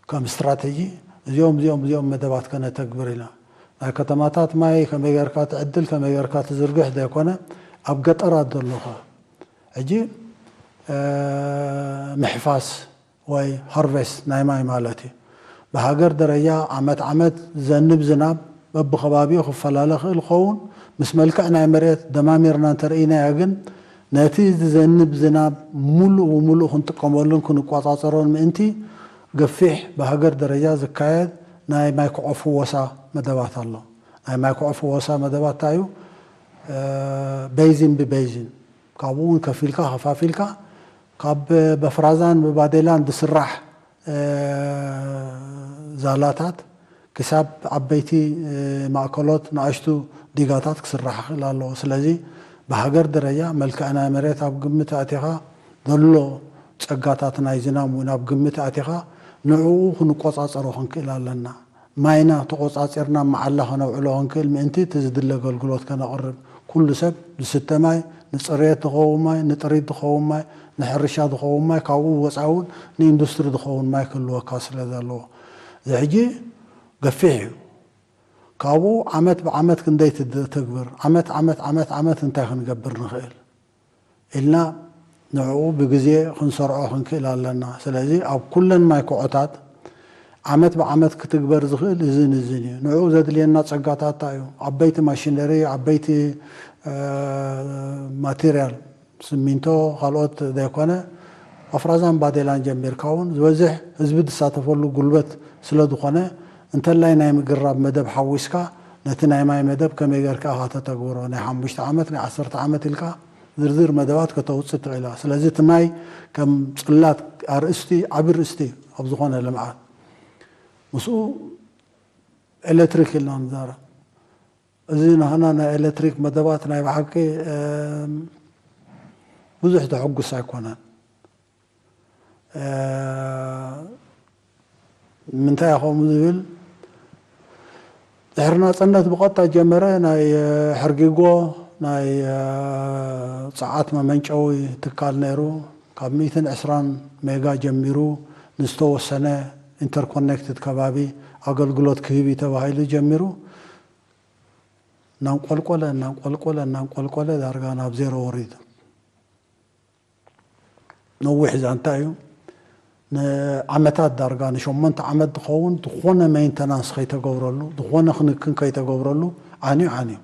ከም ስትራቴጂ እዚኦም እዚኦም እዚኦም መደባት ከነተግብር ኢና። ናይ ከተማታት ማይ ከመይ ጌርካ ትዕድል፣ ከመይ ጌርካ ትዝርግሕ ዘይኮነ ኣብ ገጠራት ዘለኻ ሕጂ እ፣ ምሕፋስ ወይ ሃርቨስት ናይ ማይ ማለት እዩ። ብሃገር ደረጃ ዓመት ዓመት ዘንብ ዝናብ በብኸባቢኡ ክፈላለ ክእል ኸውን ምስ መልክዕ ናይ መሬት ደማሚርና እንተርእይናዮ ግን ነቲ ዝዘንብ ዝናብ ሙሉእ ብሙሉእ ክንጥቀመሉን ክንቋጻጸሮን ምእንቲ ገፊሕ ብሃገር ደረጃ ዝካየድ ናይ ማይ ክዖ ፍወሳ መደባት ኣሎ። ናይ ማይ ክዖ ፍወሳ መደባት እንታይ እዩ? እ፣ ቤዚን ብቤዚን ካብኡ እውን ከፊልካ ከፋፊልካ ካብ በፍራዛን ብባዴላን ዝስራሕ እ፣ ዛላታት ክሳብ ዓበይቲ እ፣ ማእከሎት ንኣሽቱ ዲጋታት ክስራሕ ይኽእል ኣለዎ። ስለዚ ብሃገር ደረጃ መልክዕ ናይ መሬት ኣብ ግምት ኣእቲኻ ዘሎ ጸጋታት ናይ ዝናም እውን ኣብ ግምት ኣእቲኻ ንዕኡ ክንቆጻጸሮ ክንክእል ኣለና። ማይና ተቆጻጺርና መዓላ ከነውዕሎ ክንክእል ምእንቲ እቲ ዝድለ ኣገልግሎት ከነቕርብ ኩሉ ሰብ ዝስተ ማይ፣ ንጽሬት ዝኸውን ማይ፣ ንጥሪት ዝኸውን ማይ፣ ንሕርሻ ዝኸውን ማይ፣ ካብኡ ወጻኢ እውን ንኢንዱስትሪ ዝኸውን ማይ ክህልወካ ስለ ዘለዎ እዚ ሕጂ ገፊሕ እዩ። ካብኡ ዓመት ብዓመት ክንደይ ትተግብር፣ ዓመት ዓመት ዓመት ዓመት እንታይ ክንገብር ንኽእል ኢልና ንዕኡ ብግዜ ክንሰርዖ ክንክእል ኣለና። ስለዚ ኣብ ኩለን ማይ ኮዖታት ዓመት ብዓመት ክትግበር ዝኽእል እዝን እዝን እዩ። ንዕኡ ዘድልየና ጸጋታት እንታይ እዩ? ዓበይቲ ማሽነሪ፣ ዓበይቲ እ፣ ማቴሪያል ስሚንቶ ካልኦት ዘይኮነ ኣፍራዛን ባዴላን ጀሚርካ እውን ዝበዝሕ ህዝቢ ዝሳተፈሉ ጉልበት ስለ ዝኾነ እንተላይ ናይ ምግራብ መደብ ሓዊስካ ነቲ ናይ ማይ መደብ ከመይ ጌርካ ኢኻ ተተግብሮ ናይ ሓሙሽተ ዓመት ናይ ዓሰርተ ዓመት ኢልካ ዝርዝር መደባት ከተውፅእ ትኽእል ኢኻ። ስለዚ እቲ ማይ ከም ፅላት ኣርእስቲ ዓቢ ርእስቲ ኣብ ዝኾነ ልምዓት ምስኡ ኤሌክትሪክ ኢልና ንዛረብ። እዚ ናህና ናይ ኤሌክትሪክ መደባት ናይ ብሓቂ ብዙሕ ተሐጉስ ኣይኮነን። ምንታይ ከምኡ ዝብል ድሕሪ ናፅነት ብቐጥታ ጀመረ ናይ ሕርጊጎ ናይ ፀዓት መመንጨዊ ትካል ነይሩ። ካብ ሚእትን ዕስራን ሜጋ ጀሚሩ ንዝተወሰነ ኢንተርኮኔክትድ ከባቢ ኣገልግሎት ክህብ እዩ ተባሂሉ ጀሚሩ። እናንቆልቆለ እናንቆልቆለ እናንቆልቆለ ዳርጋ ናብ ዜሮ ወሪዱ። ነዊሕ ዛንታ እዩ። ንዓመታት ዳርጋ ንሸሞንተ ዓመት ዝኸውን ዝኾነ ሜንተናንስ ከይተገብረሉ ዝኾነ ክንክን ከይተገብረሉ ዓንዩ ዓንዩ።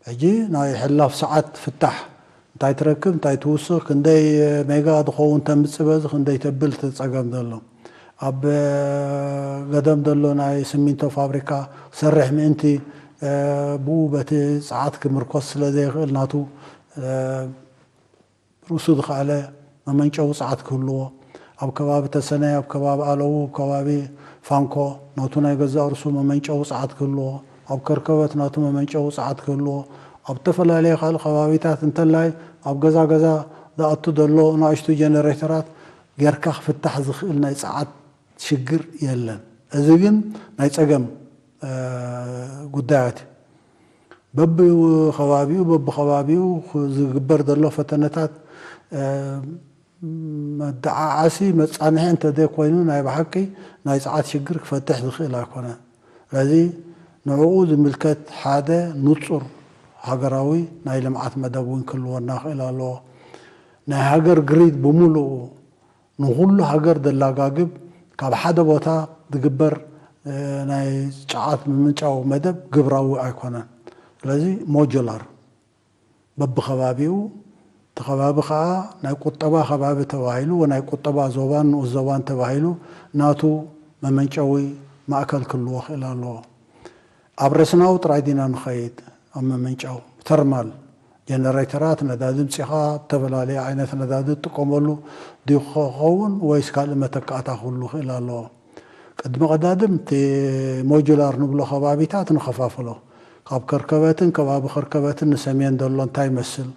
ሕጂ ናይ ሕላፍ ሰዓት ፍታሕ እንታይ ትረክብ እንታይ ትውስኽ ክንደይ ሜጋ ዝኸውን ተምፅእ በዚ ክንደይ ተብል ትፀገም ዘሎ ኣብ ገደም ዘሎ ናይ ስሚንቶ ፋብሪካ ክሰርሕ ምእንቲ ብኡ በቲ ፀዓት ክምርኮስ ስለ ዘይኽእል ናቱ ርእሱ ዝኸኣለ መመንጨዊ ፀዓት ክህልዎ ኣብ ከባቢ ተሰነይ ኣብ ከባቢ ኣለዉ ኣብ ከባቢ ፋንኮ ናቱ ናይ ገዛእ ርእሱ መመንጨዊ ፀዓት ክህልዎ ኣብ ከርከበት ናቱ መመንጨዊ ፀዓት ክህልዎ ኣብ ዝተፈላለየ ካልእ ከባቢታት እንተላይ ኣብ ገዛ ገዛ ዝኣቱ ዘሎ ንኣሽቱ ጀነሬተራት ጌርካ ክፍታሕ ዝኽእል ናይ ፀዓት ሽግር የለን። እዚ ግን ናይ ፀገም ጉዳያት እዩ። በብከባቢኡ በብከባቢኡ ዝግበር ዘሎ ፈተነታት መደዓዓሲ መፃንሒ እንተዘይኮይኑ ናይ ብሓቂ ናይ ፀዓት ሽግር ክፈትሕ ዝኽእል ኣይኮነን። ስለዚ ንዕኡ ዝምልከት ሓደ ንፁር ሃገራዊ ናይ ልምዓት መደብ እውን ክህልወና ክእል ኣለዎ። ናይ ሃገር ግሪድ ብምሉኡ ንኹሉ ሃገር ዘላጋግብ ካብ ሓደ ቦታ ዝግበር ናይ ጨዓት ምምንጫው መደብ ግብራዊ ኣይኮነን። ስለዚ ሞጁላር በብኸባቢኡ እቲ ከባቢ ከዓ ናይ ቁጠባ ከባቢ ተባሂሉ ወናይ ቁጠባ ዞባን ንኡስ ዞባን ተባሂሉ ናቱ መመንጨዊ ማእከል ክህልዎ ክእል ኣለዎ። ኣብ ረስናዊ ጥራይ ዲና ንኸይድ ኣብ መመንጨው ተርማል ጀነሬተራት፣ ነዳዲ ምፂኻ፣ ዝተፈላለዩ ዓይነት ነዳዲ ትጥቀመሉ ድዩ ክኸውን ወይስ ካልእ መተካእታ ክህሉ ይኽእል ኣለዎ? ቅድሚ ቀዳድም እቲ ሞጁላር ንብሎ ከባቢታት ንኸፋፍሎ። ካብ ከርከበትን ከባቢ ከርከበትን ንሰሜን ዘሎ እንታይ ይመስል?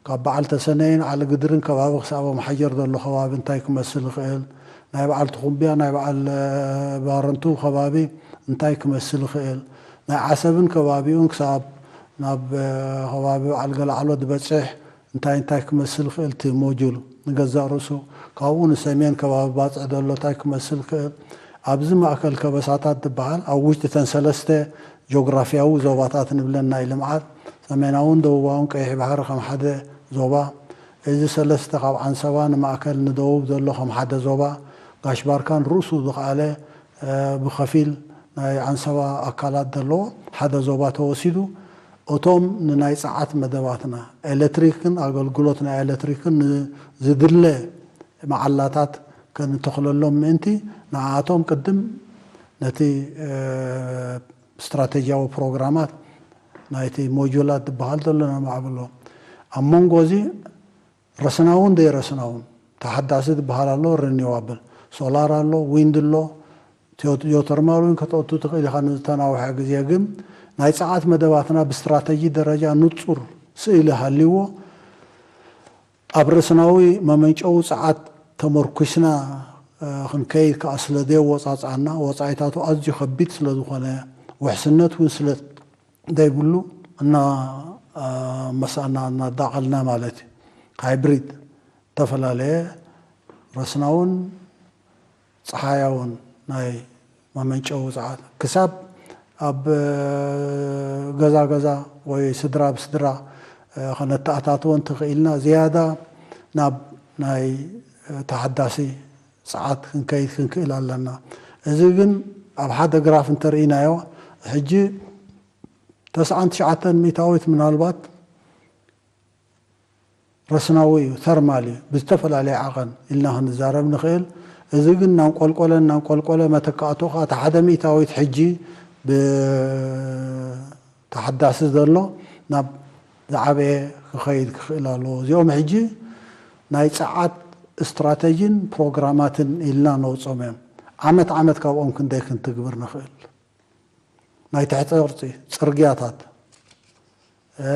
ካብ በዓል ተሰነይን ዓሊ ግድርን ከባቢ ክሳብ ኣምሓጀር ዘሎ ከባቢ እንታይ ክመስል ይኽእል? ናይ በዓል ትኹምብያ፣ ናይ በዓል ባረንቱ ከባቢ እንታይ ክመስል ይኽእል? ናይ ዓሰብን ከባቢኡን ክሳብ ናብ ከባቢ በዓል ገላዕሎ ዝበፅሕ እንታይ እንታይ ክመስል ይኽእል እቲ ሞጁል ንገዛእ ርእሱ፣ ካብኡ ንሰሜን ከባቢ ባፅዕ ዘሎ እንታይ ክመስል ይኽእል፣ ኣብዚ ማእከል ከበሳታት ዝበሃል ኣብ ውሽጢ እተን ሰለስተ ጂኦግራፊያዊ ዞባታት ንብለን ናይ ልምዓት፣ ሰሜናውን ደቡባውን ቀይሕ ባሕሪ ከም ሓደ ዞባ፣ እዚ ሰለስተ ካብ ዓንሰባ ንማእከል ንደቡብ ዘሎ ከም ሓደ ዞባ፣ ጋሽ ባርካን ርእሱ ዝኸኣለ ብኸፊል ናይ ዓንሰባ ኣካላት ዘለዎ ሓደ ዞባ ተወሲዱ፣ እቶም ንናይ ጸዓት መደባትና፣ ኤሌክትሪክን ኣገልግሎት ናይ ኤሌክትሪክን ንዝድለ መዓላታት ከንተኽለሎም ምእንቲ፣ ንዓኣቶም ቅድም ነቲ ስትራቴጂያዊ ፕሮግራማት ናይቲ ሞጁላት ዝበሃል ዘሎ ነማዕብሎ። ኣብ መንጎ እዚ ረስናውን ዘይረስናውን፣ ተሓዳሲ ዝበሃል ኣሎ፣ ሪኒዋብል፣ ሶላር ኣሎ፣ ዊንድ ኣሎ፣ ጂኦተርማል እውን ከተእቱ ትኽእል ኢኻ። ንዝተናውሐ ግዜ ግን ናይ ጸዓት መደባትና ብስትራተጂ ደረጃ ንጹር ስእሊ ሃልይዎ፣ ኣብ ረስናዊ መመንጨዊ ጸዓት ተመርኩስና ክንከይድ ከኣ ስለ ዘየወጻጽኣና፣ ወጻኢታቱ ኣዝዩ ከቢድ ስለ ዝኾነ፣ ውሕስነት እውን ስለ ዘይብሉ፣ እና መሳና እናዳቐልና ማለት እዩ። ሃይብሪድ፣ ዝተፈላለየ ረስናውን ጸሓያውን ናይ መመንጨዊ ጸዓት ክሳብ ኣብ ገዛ ገዛ ወይ ስድራ ብስድራ ከነተኣታትዎ እንተኽኢልና፣ ዝያዳ ናብ ናይ ተሓዳሲ ጸዓት ክንከይድ ክንክእል ኣለና። እዚ ግን ኣብ ሓደ ግራፍ እንተርኢናዮ፣ ሕጂ ተስዓን ትሽዓተን ሚእታዊት ምናልባት ረስናዊ እዩ፣ ተርማል እዩ፣ ብዝተፈላለየ ዓቐን ኢልና ክንዛረብ ንኽእል። እዚ ግን እናንቆልቆለ እናንቆልቆለ፣ መተካእቶ ከዓ እቲ ሓደ ሚእታዊት ሕጂ ብተሓዳሲ ዘሎ ናብ ዝዓበየ ክኸይድ ክኽእል ኣለዎ። እዚኦም ሕጂ ናይ ጸዓት ስትራተጂን ፕሮግራማትን ኢልና ነውጾም እዮም። ዓመት ዓመት ካብኦም ክንደይ ክንትግብር ንኽእል? ናይ ትሕቲ ቅርጺ ጽርግያታት፣ እ፣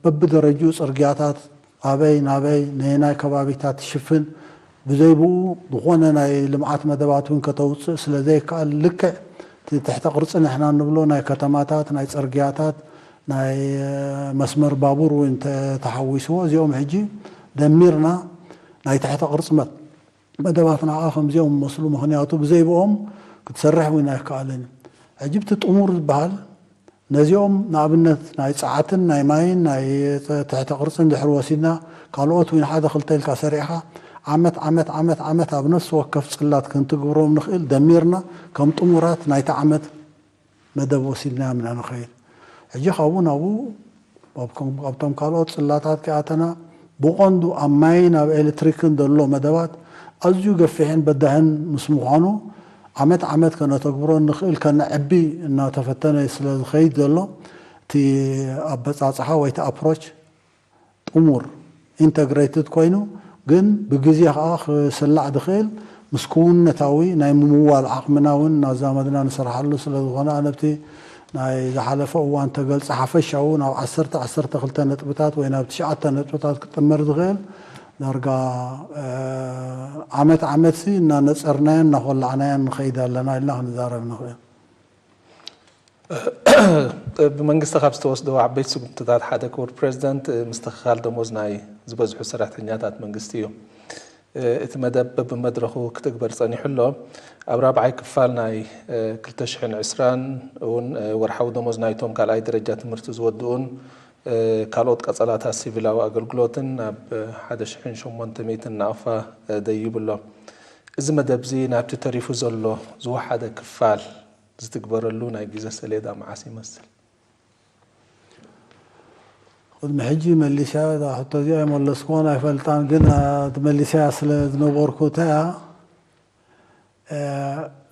በብደረጅኡ ጽርግያታት ኣበይ ናበይ ነየናይ ከባቢታት ትሽፍን፣ ብዘይ ብኡ ዝኾነ ናይ ልምዓት መደባት እውን ከተውጽእ ስለ ዘይከኣል፣ ልክዕ እቲ ትሕተ ቅርጺ ንሕና እንብሎ ናይ ከተማታት፣ ናይ ጽርግያታት፣ ናይ፣ እ፣ መስመር ባቡር እውን ተ-፣ ተሓዊስዎ፣ እዚኦም ሕጂ ደሚርና ናይ ትሕተ ቅርጺ መ-፣ መደባትና ከዓ ከምዚኦም መስሉ፣ ምኽንያቱ ብዘይ ብኦም ክትሰርሕ እውን ኣይከኣልን እዩ። ሕጂ ብቲ ጥሙር ዝበሃል ነዚኦም ንኣብነት ናይ ጸዓትን ናይ ማይን ናይ ትሕተ ቅርጽን ድሕሪ ወሲድና፣ ካልኦት እውን ሓደ ክልተ ኢልካ ሰሪዕኻ ዓመት ዓመት ዓመት ዓመት ኣብ ነፍሲ ወከፍ ጽላት ክንትግብሮም ንኽእል፣ ደሚርና ከም ጥሙራት ናይቲ ዓመት መደብ ወሲድናዮም ኢና ንኸይድ። ሕጂ ካብኡ ናብኡ ኣብ ከም-፣ ኣብቶም ካልኦት ጽላታት ከኣተና፣ ብቐንዱ ኣብ ማይን ኣብ ኤሌክትሪክን ዘሎ መደባት ኣዝዩ ገፊሕን በዳህን ምስ ምዃኑ፣ ዓመት ዓመት ከነተግብሮ እንኽእል፣ ከነዕቢ እናተፈተነ ስለ ዝኸይድ ዘሎ፣ እቲ ኣበጻጽሓ ወይ እቲ ኣፕሮች ጥሙር፣ ኢንተግሬትድ ኮይኑ፣ ግን ብግዜ ኸኣ ክስላዕ ዝኽእል፣ ምስ ክውንነታዊ ናይ ምምዋል ዓቕምና እውን እናዛመድና ንሰርሓሉ ስለ ዝኾነ፣ ኣነ ኣብቲ ናይ ዝሓለፈ እዋን ተገልጸ ሓፈሻዊ ናብ ዓሰርተ፣ ዓሰርተ ክልተ ነጥብታት ወይ ናብ ትሽዓተ ነጥብታት ክጥመር ዝኽእል ዳርጋ፣ እ፣ ዓመት ዓመትሲ እናነጸርናዮን እናኾላዕናዮን ንኸይድ ኣለና ኢልና ክንዛረብ ንኽእል። ብመንግስቲ ካብ ዝተወስደዎ ዓበይቲ ስጉምትታት ሓደ፣ ክቡር ፕሬዚደንት፣ ምስትኽኻል ደሞዝ ናይ ዝበዝሑ ሰራሕተኛታት መንግስቲ እዩ። እቲ መደብ በብመድረኹ ክትግበር ጸኒሑ ኣሎ። ኣብ ራብዓይ ክፋል ናይ ክልተ ሽሕን ዕስራን እውን ወርሓዊ ደሞዝ ናይቶም ካልኣይ ደረጃ ትምህርቲ ዝወድኡን ካልኦት ቀጸላታት ሲቪላዊ ኣገልግሎትን ናብ ሓደ ሽሕን ሸሞንተ ሚእትን ናቕፋ ደይቡ ኣሎ። እዚ መደብ እዚ ናብቲ ተሪፉ ዘሎ ዝወሓደ ክፋል ዝትግበረሉ ናይ ግዜ ሰሌዳ መዓስ ይመስል? ቅድሚ ሕጂ መሊስያ፣ እዛ ሕቶ እዚኣ ኣይመለስኩዎን ኣይፈልጣን፣ ግን፣ አ፣ እቲ መሊስያ ስለ ዝነበርኩ እንታይ እያ፣ አ፣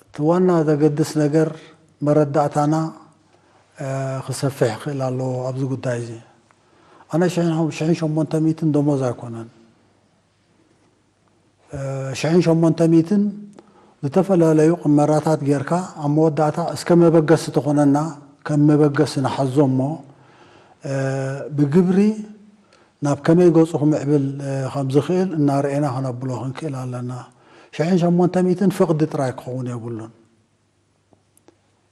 እቲ ዋና ዘገድስ ነገር መረዳእታና፣ አ፣ ክሰፍሕ ይኽእል ኣለዎ ኣብዚ ጉዳይ እዚ። ኣነ ሽሕን ሸሞንተ ሚእትን ደሞዝ ኣይኮነን። ሽሕን ሸሞንተ ሚእትን ዝተፈላለዩ ቅመራታት ጌርካ ኣብ መወዳእታ እስከ መበገሲ ትኾነና፣ ከም መበገሲ ንሓዞ እሞ ብግብሪ ናብ ከመይ ገጹ ክምዕብል ከም ዝኽእል እናርኤና ከነብሎ ክንክእል ኣለና። ሽሕን ሸሞንተ ሚእትን ፍቕዲ ጥራይ ክኸውን የብሉን።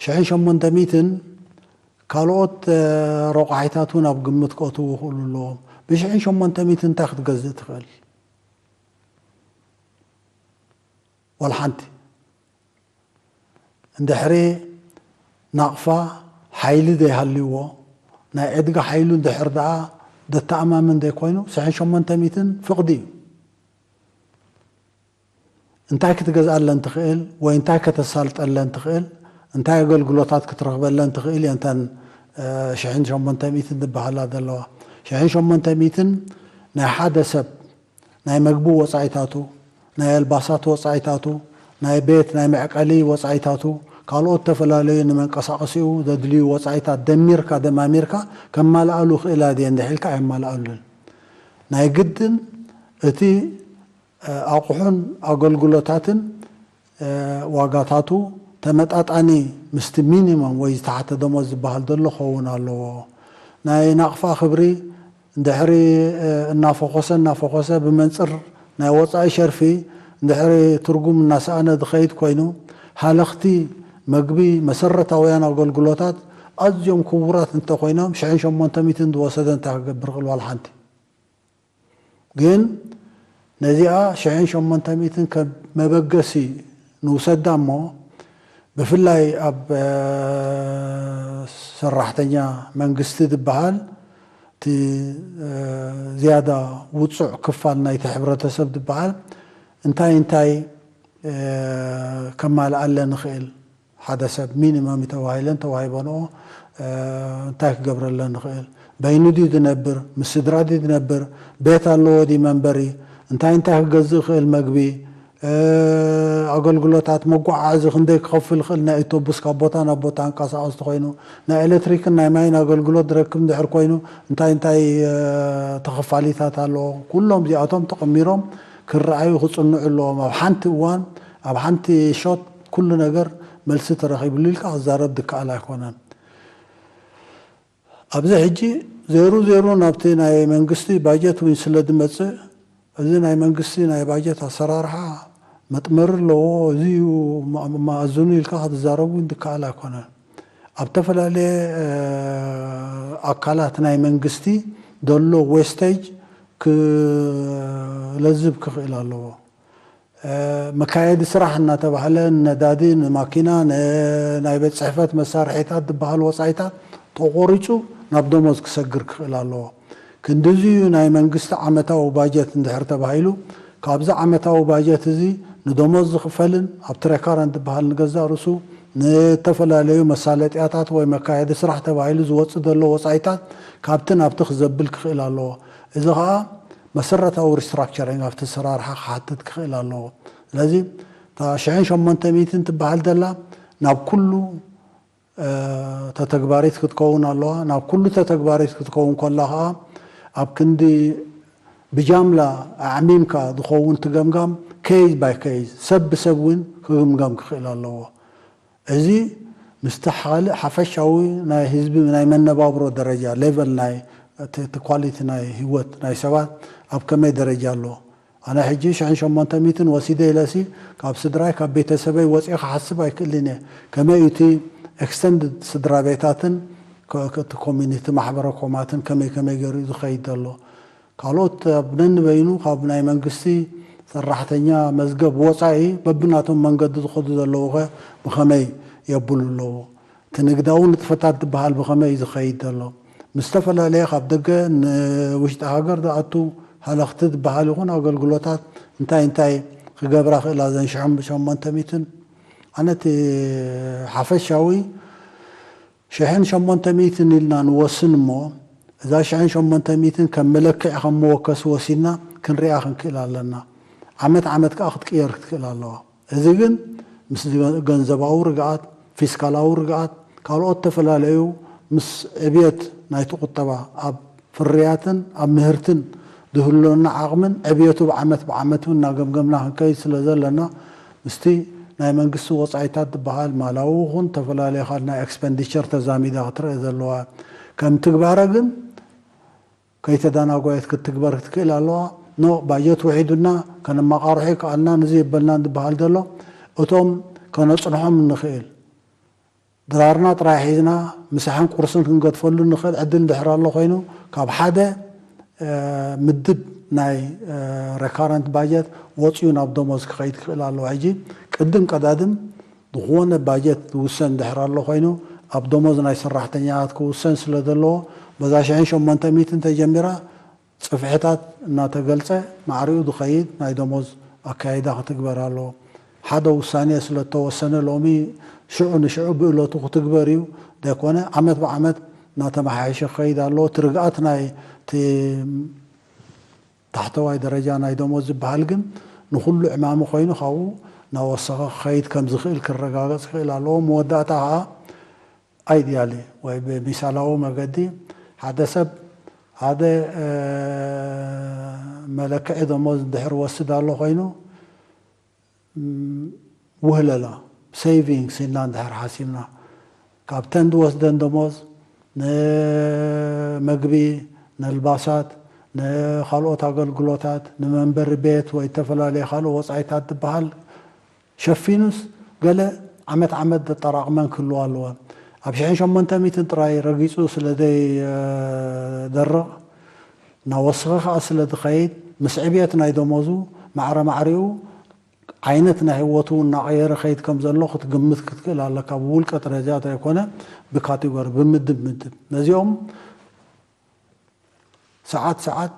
ሽሕን ሸሞንተ ሚእትን ካልኦት ረቋሒታት እውን ኣብ ግምት ክእትዉ ክእሉ ኣለዎም። ብሽሕን ሸሞንተ ሚእትን እንታይ ክትገዝእ ትኽእል? ዋላ ሓንቲ። እንድሕሪ ናቕፋ ሓይሊ ዘይሃልይዎ፣ ናይ ዕድጋ ሓይሉ እንድሕር ደኣ ደተኣማምን ዘይኮይኑ፣ ሽሕን ሸሞንተ ሚእትን ፍቕዲ እዩ። እንታይ ክትገዝኣለን ትኽእል ወይ እንታይ ከተሳልጠለን ትኽእል፣ እንታይ ኣገልግሎታት ክትረኽበለን ትኽእል እየን እተን ሽሕን ሸሞንተ ሚእትን ዝበሃላ ዘለዋ። ሽሕን ሸሞንተ ሚእትን ናይ ሓደ ሰብ ናይ መግቢ ወጻኢታቱ፣ ናይ ኣልባሳት ወጻኢታቱ፣ ናይ ቤት ናይ መዕቀሊ ወጻኢታቱ፣ ካልኦት ዝተፈላለዩ ንመንቀሳቐሲኡ ዘድልዩ ወጻኢታት ደሚርካ ደማሚርካ ከማልኣሉ ይኽእላ ድየ እንድሕር ኢልካ ኣየማልኣሉን። ናይ ግድን እቲ ኣቑሑን ኣገልግሎታትን ዋጋታቱ ተመጣጣኒ ምስቲ ሚኒመም ወይ ዝተሓተ ደሞዝ ዝበሃል ዘሎ ክኸውን ኣለዎ። ናይ ናቕፋ ክብሪ እንድሕሪ እናፈኾሰ እናፈኾሰ ብመንፅር ናይ ወፃኢ ሸርፊ እንድሕሪ ትርጉም እናሰኣነ ዝኸይድ ኮይኑ፣ ሃለኽቲ መግቢ መሰረታውያን ኣገልግሎታት ኣዝዮም ክቡራት እንተኾይኖም ሽሕን ሸሞንተ ሚእትን ዝወሰደ እንታይ ክገብር ክእል ዋላ ሓንቲ። ግን ነዚኣ ሽሕን ሸሞንተ ሚእትን ከም መበገሲ ንውሰዳ እሞ ብፍላይ ኣብ ሰራሕተኛ መንግስቲ ዝበሃል እቲ ዝያዳ ውፁዕ ክፋል ናይቲ ሕብረተሰብ ዝበሃል እንታይ እንታይ ከማልኣለ ንኽእል ሓደ ሰብ ሚኒመም ተባሂለን ተዋሂበንኦ እንታይ ክገብረለን ንኽእል? በይኑ ድዩ ዝነብር? ምስ ስድራ ድዩ ዝነብር? ቤት ኣለዎ ድዩ መንበሪ? እንታይ እንታይ ክገዝእ ይኽእል መግቢ? ኣገልግሎታት መጓዓዓዚ ክንደይ ክኸፍል ይኽእል? ናይ ኣውቶቡስ ካብ ቦታ ናብ ቦታ ኣንቀሳቐስቲ ኮይኑ ናይ ኤሌክትሪክን ናይ ማይን ኣገልግሎት ዝረክብ እንድሕር ኮይኑ እንታይ እንታይ ተኸፋሊታት ኣለዎ? ኩሎም እዚኣቶም ተቐሚሮም ክረኣዩ ክጽንዑ ኣለዎም። ኣብ ሓንቲ እዋን ኣብ ሓንቲ ሾት ኩሉ ነገር መልሲ ተረኺብሉ ኢልካ ክዛረብ ዝከኣል ኣይኮነን። ኣብዚ ሕጂ ዜሩ ዜሩ ናብቲ ናይ መንግስቲ ባጀት እውን ስለ ዝመጽእ እዚ ናይ መንግስቲ ናይ ባጀት ኣሰራርሓ መጥመሪ ኣለዎ፣ እዚ እዩ መኣዝኑ ኢልካ ክትዛረብ እውን ዝከኣል ኣይኮነን። ኣብ ዝተፈላለየ ኣካላት ናይ መንግስቲ ዘሎ ዌስቴጅ ክለዝብ ክኽእል ኣለዎ። መካየዲ ስራሕ እናተባህለ ንነዳዲ፣ ንማኪና፣ ናይ ቤት ፅሕፈት መሳርሒታት ዝበሃል ወፃኢታት ተቆሪፁ ናብ ደሞዝ ክሰግር ክኽእል ኣለዎ። ክንድዚ እዩ ናይ መንግስቲ ዓመታዊ ባጀት እንድሕር ተባሂሉ ካብዚ ዓመታዊ ባጀት እዚ ንደሞዝ ዝኽፈልን ኣብቲ ሬካረንት ዝበሃል ንገዛእ ርእሱ ንተፈላለዩ መሳለጥያታት ወይ መካየዲ ስራሕ ተባሂሉ ዝወፅእ ዘሎ ወፃኢታት ካብቲ ናብቲ ክዘብል ክኽእል ኣለዎ። እዚ ከዓ መሰረታዊ ሪስትራክቸሪንግ ኣብቲ ኣሰራርሓ ክሓትት ክኽእል ኣለዎ። ስለዚ እታ ሽሕን ሸሞንተ ሚእትን ትበሃል ዘላ ናብ ኩሉ ተተግባሪት ክትከውን ኣለዋ። ናብ ኩሉ ተተግባሪት ክትከውን ከላ ከዓ ኣብ ክንዲ ብጃምላ ኣዕሚምካ ዝኸውን ትገምጋም ኬዝ ባይ ኬዝ ሰብ ብሰብ እውን ክግምገም ክኽእል ኣለዎ። እዚ ምስቲ ካልእ ሓፈሻዊ ናይ ህዝቢ ናይ መነባብሮ ደረጃ ሌቨል ናይ እቲ ኳሊቲ ናይ ህይወት ናይ ሰባት ኣብ ከመይ ደረጃ ኣሎ? ኣነ ሕጂ ሽሕን ሸሞንተ ሚእትን ወሲደ ኢለሲ ካብ ስድራይ ካብ ቤተሰበይ ወፂኢ ክሓስብ ኣይክእልን እየ። ከመይ እቲ ኤክስተንድድ ስድራ ቤታትን እቲ ኮሚኒቲ ማሕበረ ኮማትን ከመይ ከመይ ገይሩ ዝኸይድ ዘሎ? ካልኦት ኣብ ነንበይኑ ካብ ናይ መንግስቲ ሰራሕተኛ መዝገብ ወፃኢ በብናቶም መንገዲ ዝኸዱ ዘለዉ ኸ ብኸመይ የብሉ ኣለዉ? እቲ ንግዳዊ ንጥፈታት ዝበሃል ብኸመይ እዩ ዝኸይድ ዘሎ? ምስ ዝተፈላለየ ካብ ደገ ንውሽጢ ሃገር ዝኣቱ ሃለኽቲ ዝበሃል ይኹን ኣገልግሎታት እንታይ እንታይ ክገብራ ክእላ ዘን ሽሕን ሸሞንተ ሚእትን? ኣነ እቲ ሓፈሻዊ ሽሕን ሸሞንተ ሚእትን ኢልና ንወስን እሞ እዛ ሽሕን ሸሞንተ ሚእትን ከም መለክዒ ከም መወከሲ ወሲድና ክንሪኣ ክንክእል ኣለና። ዓመት ዓመት ከዓ ክትቅየር ክትክእል ኣለዋ። እዚ ግን ምስ ገንዘባዊ ርግኣት፣ ፊስካላዊ ርግኣት፣ ካልኦት ተፈላለዩ ምስ ዕብየት ናይቲ ቁጠባ ኣብ ፍርያትን ኣብ ምህርትን ዝህልወና ዓቕምን ዕብየቱ ብዓመት ብዓመት እውን እናገምገምና ክንከይድ ስለ ዘለና ምስቲ ናይ መንግስቲ ወፃኢታት ዝበሃል ማላዊ ይኹን ዝተፈላለዩ ካልእ ናይ ኤክስፐንዲቸር ተዛሚዳ ክትረአ ዘለዋ ከም ትግባረ ግን ከይተዳናጎየት ክትግበር ክትክእል ኣለዋ። ኖ ባጀት ውሒዱና ከነመቃርሖ ይከኣልና ንዚ የበልናን ዝበሃል ዘሎ እቶም ከነፅንሖም እንኽእል ድራርና ጥራይ ሒዝና ምሳሕን ቁርስን ክንገድፈሉ እንኽእል ዕድል እንድሕር ኣሎ ኮይኑ ካብ ሓደ ምድብ ናይ ረካረንት ባጀት ወፂኡ ናብ ደሞዝ ክኸይድ ክኽእል ኣለዎ። ሕጂ ቅድም ቀዳድም ዝኾነ ባጀት ዝውሰን ድሕር ኣሎ ኮይኑ ኣብ ደሞዝ ናይ ሰራሕተኛታት ክውሰን ስለ ዘለዎ በዛ ሽሕን ሸሞንተ ሚእትን ተጀሚራ ፅፍሕታት እናተገልፀ ማዕሪኡ ዝኸይድ ናይ ደሞዝ ኣካይዳ ክትግበር ኣለዎ። ሓደ ውሳኔ ስለ እተወሰነ ሎሚ ሽዑ ንሽዑ ብእለቱ ክትግበር እዩ ዘይኮነ ዓመት ብዓመት እናተመሓየሸ ክኸይድ ኣለዎ። እቲ ርግኣት ናይ እቲ ታሕተዋይ ደረጃ ናይ ደሞዝ ዝበሃል ግን ንኹሉ ዕማሚ ኮይኑ ካብኡ እናወሰኸ ክኸይድ ከም ዝኽእል ክረጋገፅ ክኽእል ኣለዎ። መወዳእታ ከዓ ኣይድያሊ ወይ ብሚሳላዊ መገዲ ሓደ ሰብ ሓደ መለክዒ ደሞዝ እንድሕር ወስድ ኣሎ ኮይኑ ውህለላ ሴቪንግስ ኢልና እንድሕር ሓሲብና ካብተን ዝወስደን ደሞዝ ንመግቢ ነልባሳት ንካልኦት ኣገልግሎታት ንመንበሪ ቤት ወይ ዝተፈላለዩ ካልእ ወፃኢታት ዝበሃል ሸፊኑስ ገለ ዓመት ዓመት ዘጠራቕመን ክህልዋ ኣለወን። ኣብ ሽሕን ሸሞንተ ሚእትን ጥራይ ረጊፁ ስለ ዘይደርቕ እናወሰኸ ከዓ ስለ ዝኸይድ ምስ ዕብየት ናይ ደሞዙ ማዕረ ማዕሪኡ ዓይነት ናይ ህይወቱ እናቐየረ ከይድ ከም ዘሎ ክትግምት ክትክእል ኣለካ። ብውልቀ ደረጃ ዘይኮነ ብካቴጎሪ ብምድብ ምድብ ነዚኦም ሰዓት ሰዓት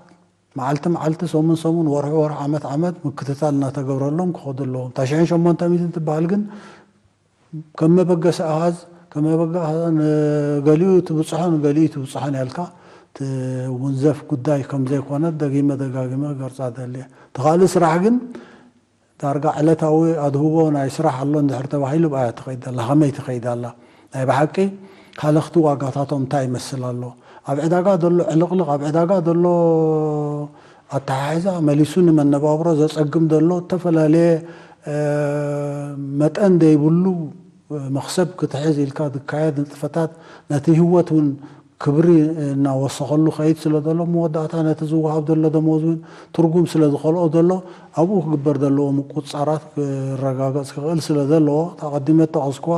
መዓልቲ መዓልቲ ሰሙን ሰሙን ወርሒ ወርሒ ዓመት ዓመት ምክትታል እናተገብረሎም ክኸዱ ኣለዎም። እታ ሽሕን ሸሞንተ ሚእትን ትበሃል ግን ከም መበገሲ ኣሃዝ ከም መበገ ኣሃዝ ንገሊኡ ትብፅሖ ንገሊኡ ትብፅሖን ያልካ ትውንዘፍ ጉዳይ ከም ዘይኮነ ደጊመ ደጋጊመ ገርፃ ደልየ። ተኻሊ ስራሕ ግን ዳርጋ ዕለታዊ ኣድህቦ ናይ ስራሕ ኣሎ እንድሕር ተባሂሉ ብኣያ ትኸይድ ኣላ። ከመይ ትኸይድ ኣላ? ናይ ብሓቂ ሃለኽቲ ዋጋታቶም እንታይ ይመስል ኣሎ? ኣብ ዕዳጋ ዘሎ ዕልቕልቕ፣ ኣብ ዕዳጋ ዘሎ ኣተሓሕዛ መሊሱ ንመነባብሮ ዘጸግም ዘሎ እተፈላለየ መጠን ዘይብሉ መኽሰብ ክትሕዝ ኢልካ ዝካየድ ንጥፈታት ነቲ ህይወት እውን ክብሪ እናወሰኸሉ ከይድ ስለ ዘሎ መወዳእታ ነቲ ዝወሃብ ዘሎ ደሞዝ እውን ትርጉም ስለ ዝኸልኦ ዘሎ ኣብኡ ክግበር ዘለዎ ምቁፅፃራት ክረጋገፅ ክኽእል ስለ ዘለዎ ኣቐዲመ ጠቐስኩዋ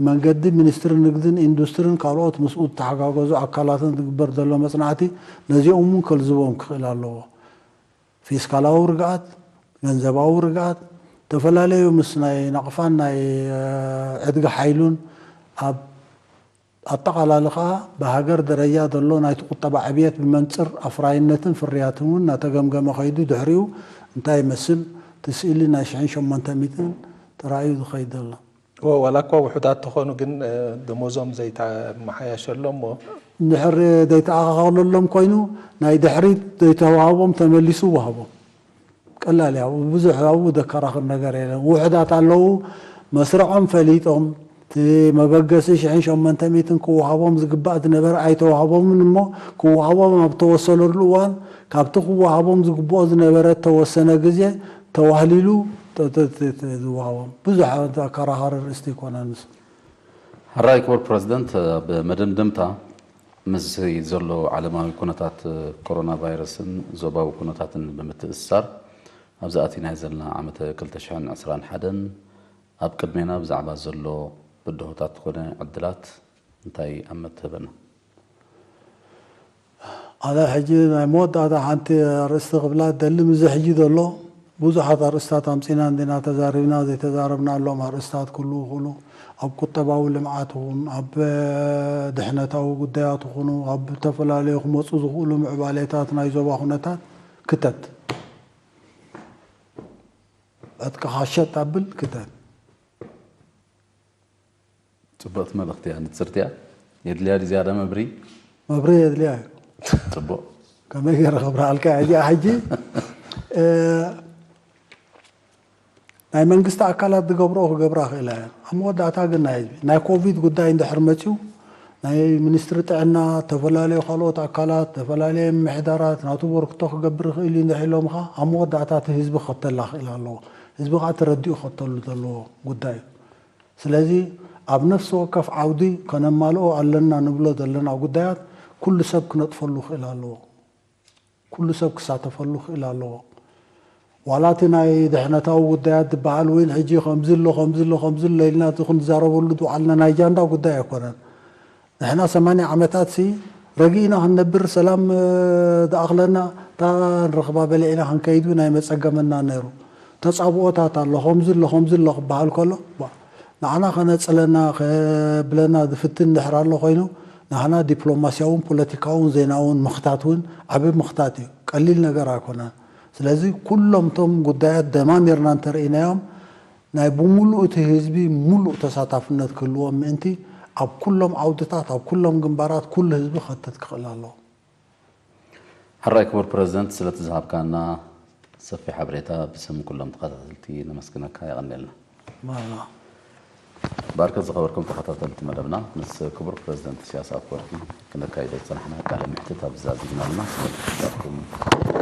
መንገዲ ሚኒስትሪ ንግድን ኢንዱስትሪን ካልኦት ምስኡ ዝተሓጋገዙ ኣካላትን ዝግበር ዘሎ መፅናዕቲ ነዚኦም እውን ከልዝቦም ክኽእል ኣለዎ። ፊስካላዊ ርግኣት፣ ገንዘባዊ ርግኣት፣ ዝተፈላለዩ ምስ ናይ ናቕፋን ናይ ዕድጊ ሓይሉን ኣብ ኣጠቓላሊ ከዓ ብሃገር ደረጃ ዘሎ ናይቲ ቁጠባ ዕብየት ብመንፅር ኣፍራይነትን ፍርያትን እውን እናተገምገመ ከይዱ ድሕሪኡ እንታይ ይመስል እቲ ስእሊ ናይ ሽሕን ሸሞንተ ሚእትን ጥራይ እዩ ዝኸይድ ዘሎ። ዋላ እኳ ውሑዳት ተኾኑ ግን ደሞዞም ዘይተመሓየሸሎም እሞ እንድሕር ዘይተኣኻኸለሎም ኮይኑ ናይ ድሕሪት ዘይተዋህቦም ተመሊሱ ዋህቦም ቀላል እያ። ብዙሕ ኣብኡ ዘከራኽር ነገር የለን። ውሑዳት ኣለዉ መስርዖም ፈሊጦም እቲ መበገሲ ሽሕን ሸሞንተ ሚእትን ክወሃቦም ዝግባእ ዝነበረ ኣይተዋህቦምን እሞ ክወሃቦም ኣብ ተወሰነሉ እዋን ካብቲ ክወሃቦም ዝግብኦ ዝነበረ ተወሰነ ግዜ ተዋህሊሉ ዝወሃቦም ብዙሕ ኣከራኻሪ ርእስቲ ይኮነን። ምስ ሕራይ ክቡር ፕረዚደንት፣ ኣብ መደምደምታ ምስዚ ዘሎ ዓለማዊ ኩነታት ኮሮና ቫይረስን ዞባዊ ኩነታትን ብምትእስሳር ኣብዚ ኣቲናዮ ዘለና ዓመተ ክልተ ሽሕን ዕስራን ሓደን ኣብ ቅድሜና ብዛዕባ ዘሎ ብድሆታት ኮነ ዕድላት እንታይ ኣመት ትህበና? ኣነ ሕጂ ናይ መወዳእታ ሓንቲ ኣርእስቲ ክብላ ደሊ ምዚ ሕጂ ዘሎ ብዙሓት ኣርእስታት ኣምፂና እንዲና ተዛሪብና ዘይተዛረብናሎም ኣርእስታት ክህልዉ ይኽእሉ ኣብ ቁጠባዊ ልምዓት ይኹን ኣብ ድሕነታዊ ጉዳያት ይኹኑ ኣብ ዝተፈላለዩ ክመፁ ዝኽእሉ ምዕባሌታት ናይ ዞባ ኩነታት ክተት ዕጥቅኻ ሸጥ ኣብል ክተት ፅብቕቲ መልእኽቲ እያ። ንፅርቲ እያ። የድልያ ድዩ ዝያዳ መብርሂ? መብርሂ የድልያ እዩ። ፅቡቕ። ከመይ ገይረ ክብርሃልካ እያ እዚኣ ሕጂ ናይ መንግስቲ ኣካላት ዝገብርኦ ክገብራ ክእላ እየን። ኣብ መወዳእታ ግን ናይ ህዝቢ ናይ ኮቪድ ጉዳይ እንድሕር መፅዩ ናይ ሚኒስትሪ ጥዕና፣ ዝተፈላለዩ ካልኦት ኣካላት፣ ዝተፈላለየ ምምሕዳራት ናቱ በርክቶ ክገብር ይኽእል እዩ እንድሕር ኢሎምኻ፣ ኣብ መወዳእታ እቲ ህዝቢ ክኸተላ ክእል ኣለዎ። ህዝቢ ከዓ ተረዲኡ ክኸተሉ ዘለዎ ጉዳይ እዩ። ስለዚ ኣብ ነፍሲ ወከፍ ዓውዲ ከነማልኦ ኣለና ንብሎ ዘለና ጉዳያት ኩሉ ሰብ ክነጥፈሉ ክእል ኣለዎ። ኩሉ ሰብ ክሳተፈሉ ክእል ኣለዎ። ዋላ እቲ ናይ ድሕነታዊ ጉዳያት ዝበሃል እውን ሕጂ ከምዚ ኣሎ ከምዚ ኣሎ ከምዚ ኣሎ ኢልና እቲ ክንዛረበሉ ዝውዓልና ናይ ጃንዳ ጉዳይ ኣይኮነን። ንሕና ሰማንያ ዓመታት ሲ ረጊእና ክንነብር ሰላም ዝኣኽለና እታ ንረኽባ በሊዕና ክንከይድ እውን ኣይመፀገመና ነይሩ። ተፃብኦታት ኣሎ ከምዚ ኣሎ ከምዚ ኣሎ ክበሃል ከሎ ንዓና ከነፅለና ከብለና ዝፍትን ድሕር ኣሎ ኮይኑ ንዓና ዲፕሎማስያውን ፖለቲካውን ዜናውን ምኽታት እውን ዓብ ምኽታት እዩ። ቀሊል ነገር ኣይኮነን። ስለዚ ኩሎም እቶም ጉዳያት ደማሚርና እንተርኢናዮም ናይ ብምሉእ እቲ ህዝቢ ሙሉእ ተሳታፍነት ክህልዎም ምእንቲ ኣብ ኩሎም ዓውድታት ኣብ ኩሎም ግንባራት ኩሉ ህዝቢ ከተት ክኽእል ኣለዎ። ሕራይ ክቡር ፕረዚደንት ስለቲ ዝሃብካና ሰፊሕ ሓበሬታ ብስም ኩሎም ተኸታተልቲ ነመስግነካ። የቐንየልና። ባርከት ዝኸበርኩም ተኸታተልቲ መደብና ምስ ክቡር ፕረዚደንት ኢሳያስ ኣፈወርቂ ክነካይዶ ዝጸናሕና ቃለ ምሕትት ኣብዚ ዛዚግና ኣለና። ስለቲ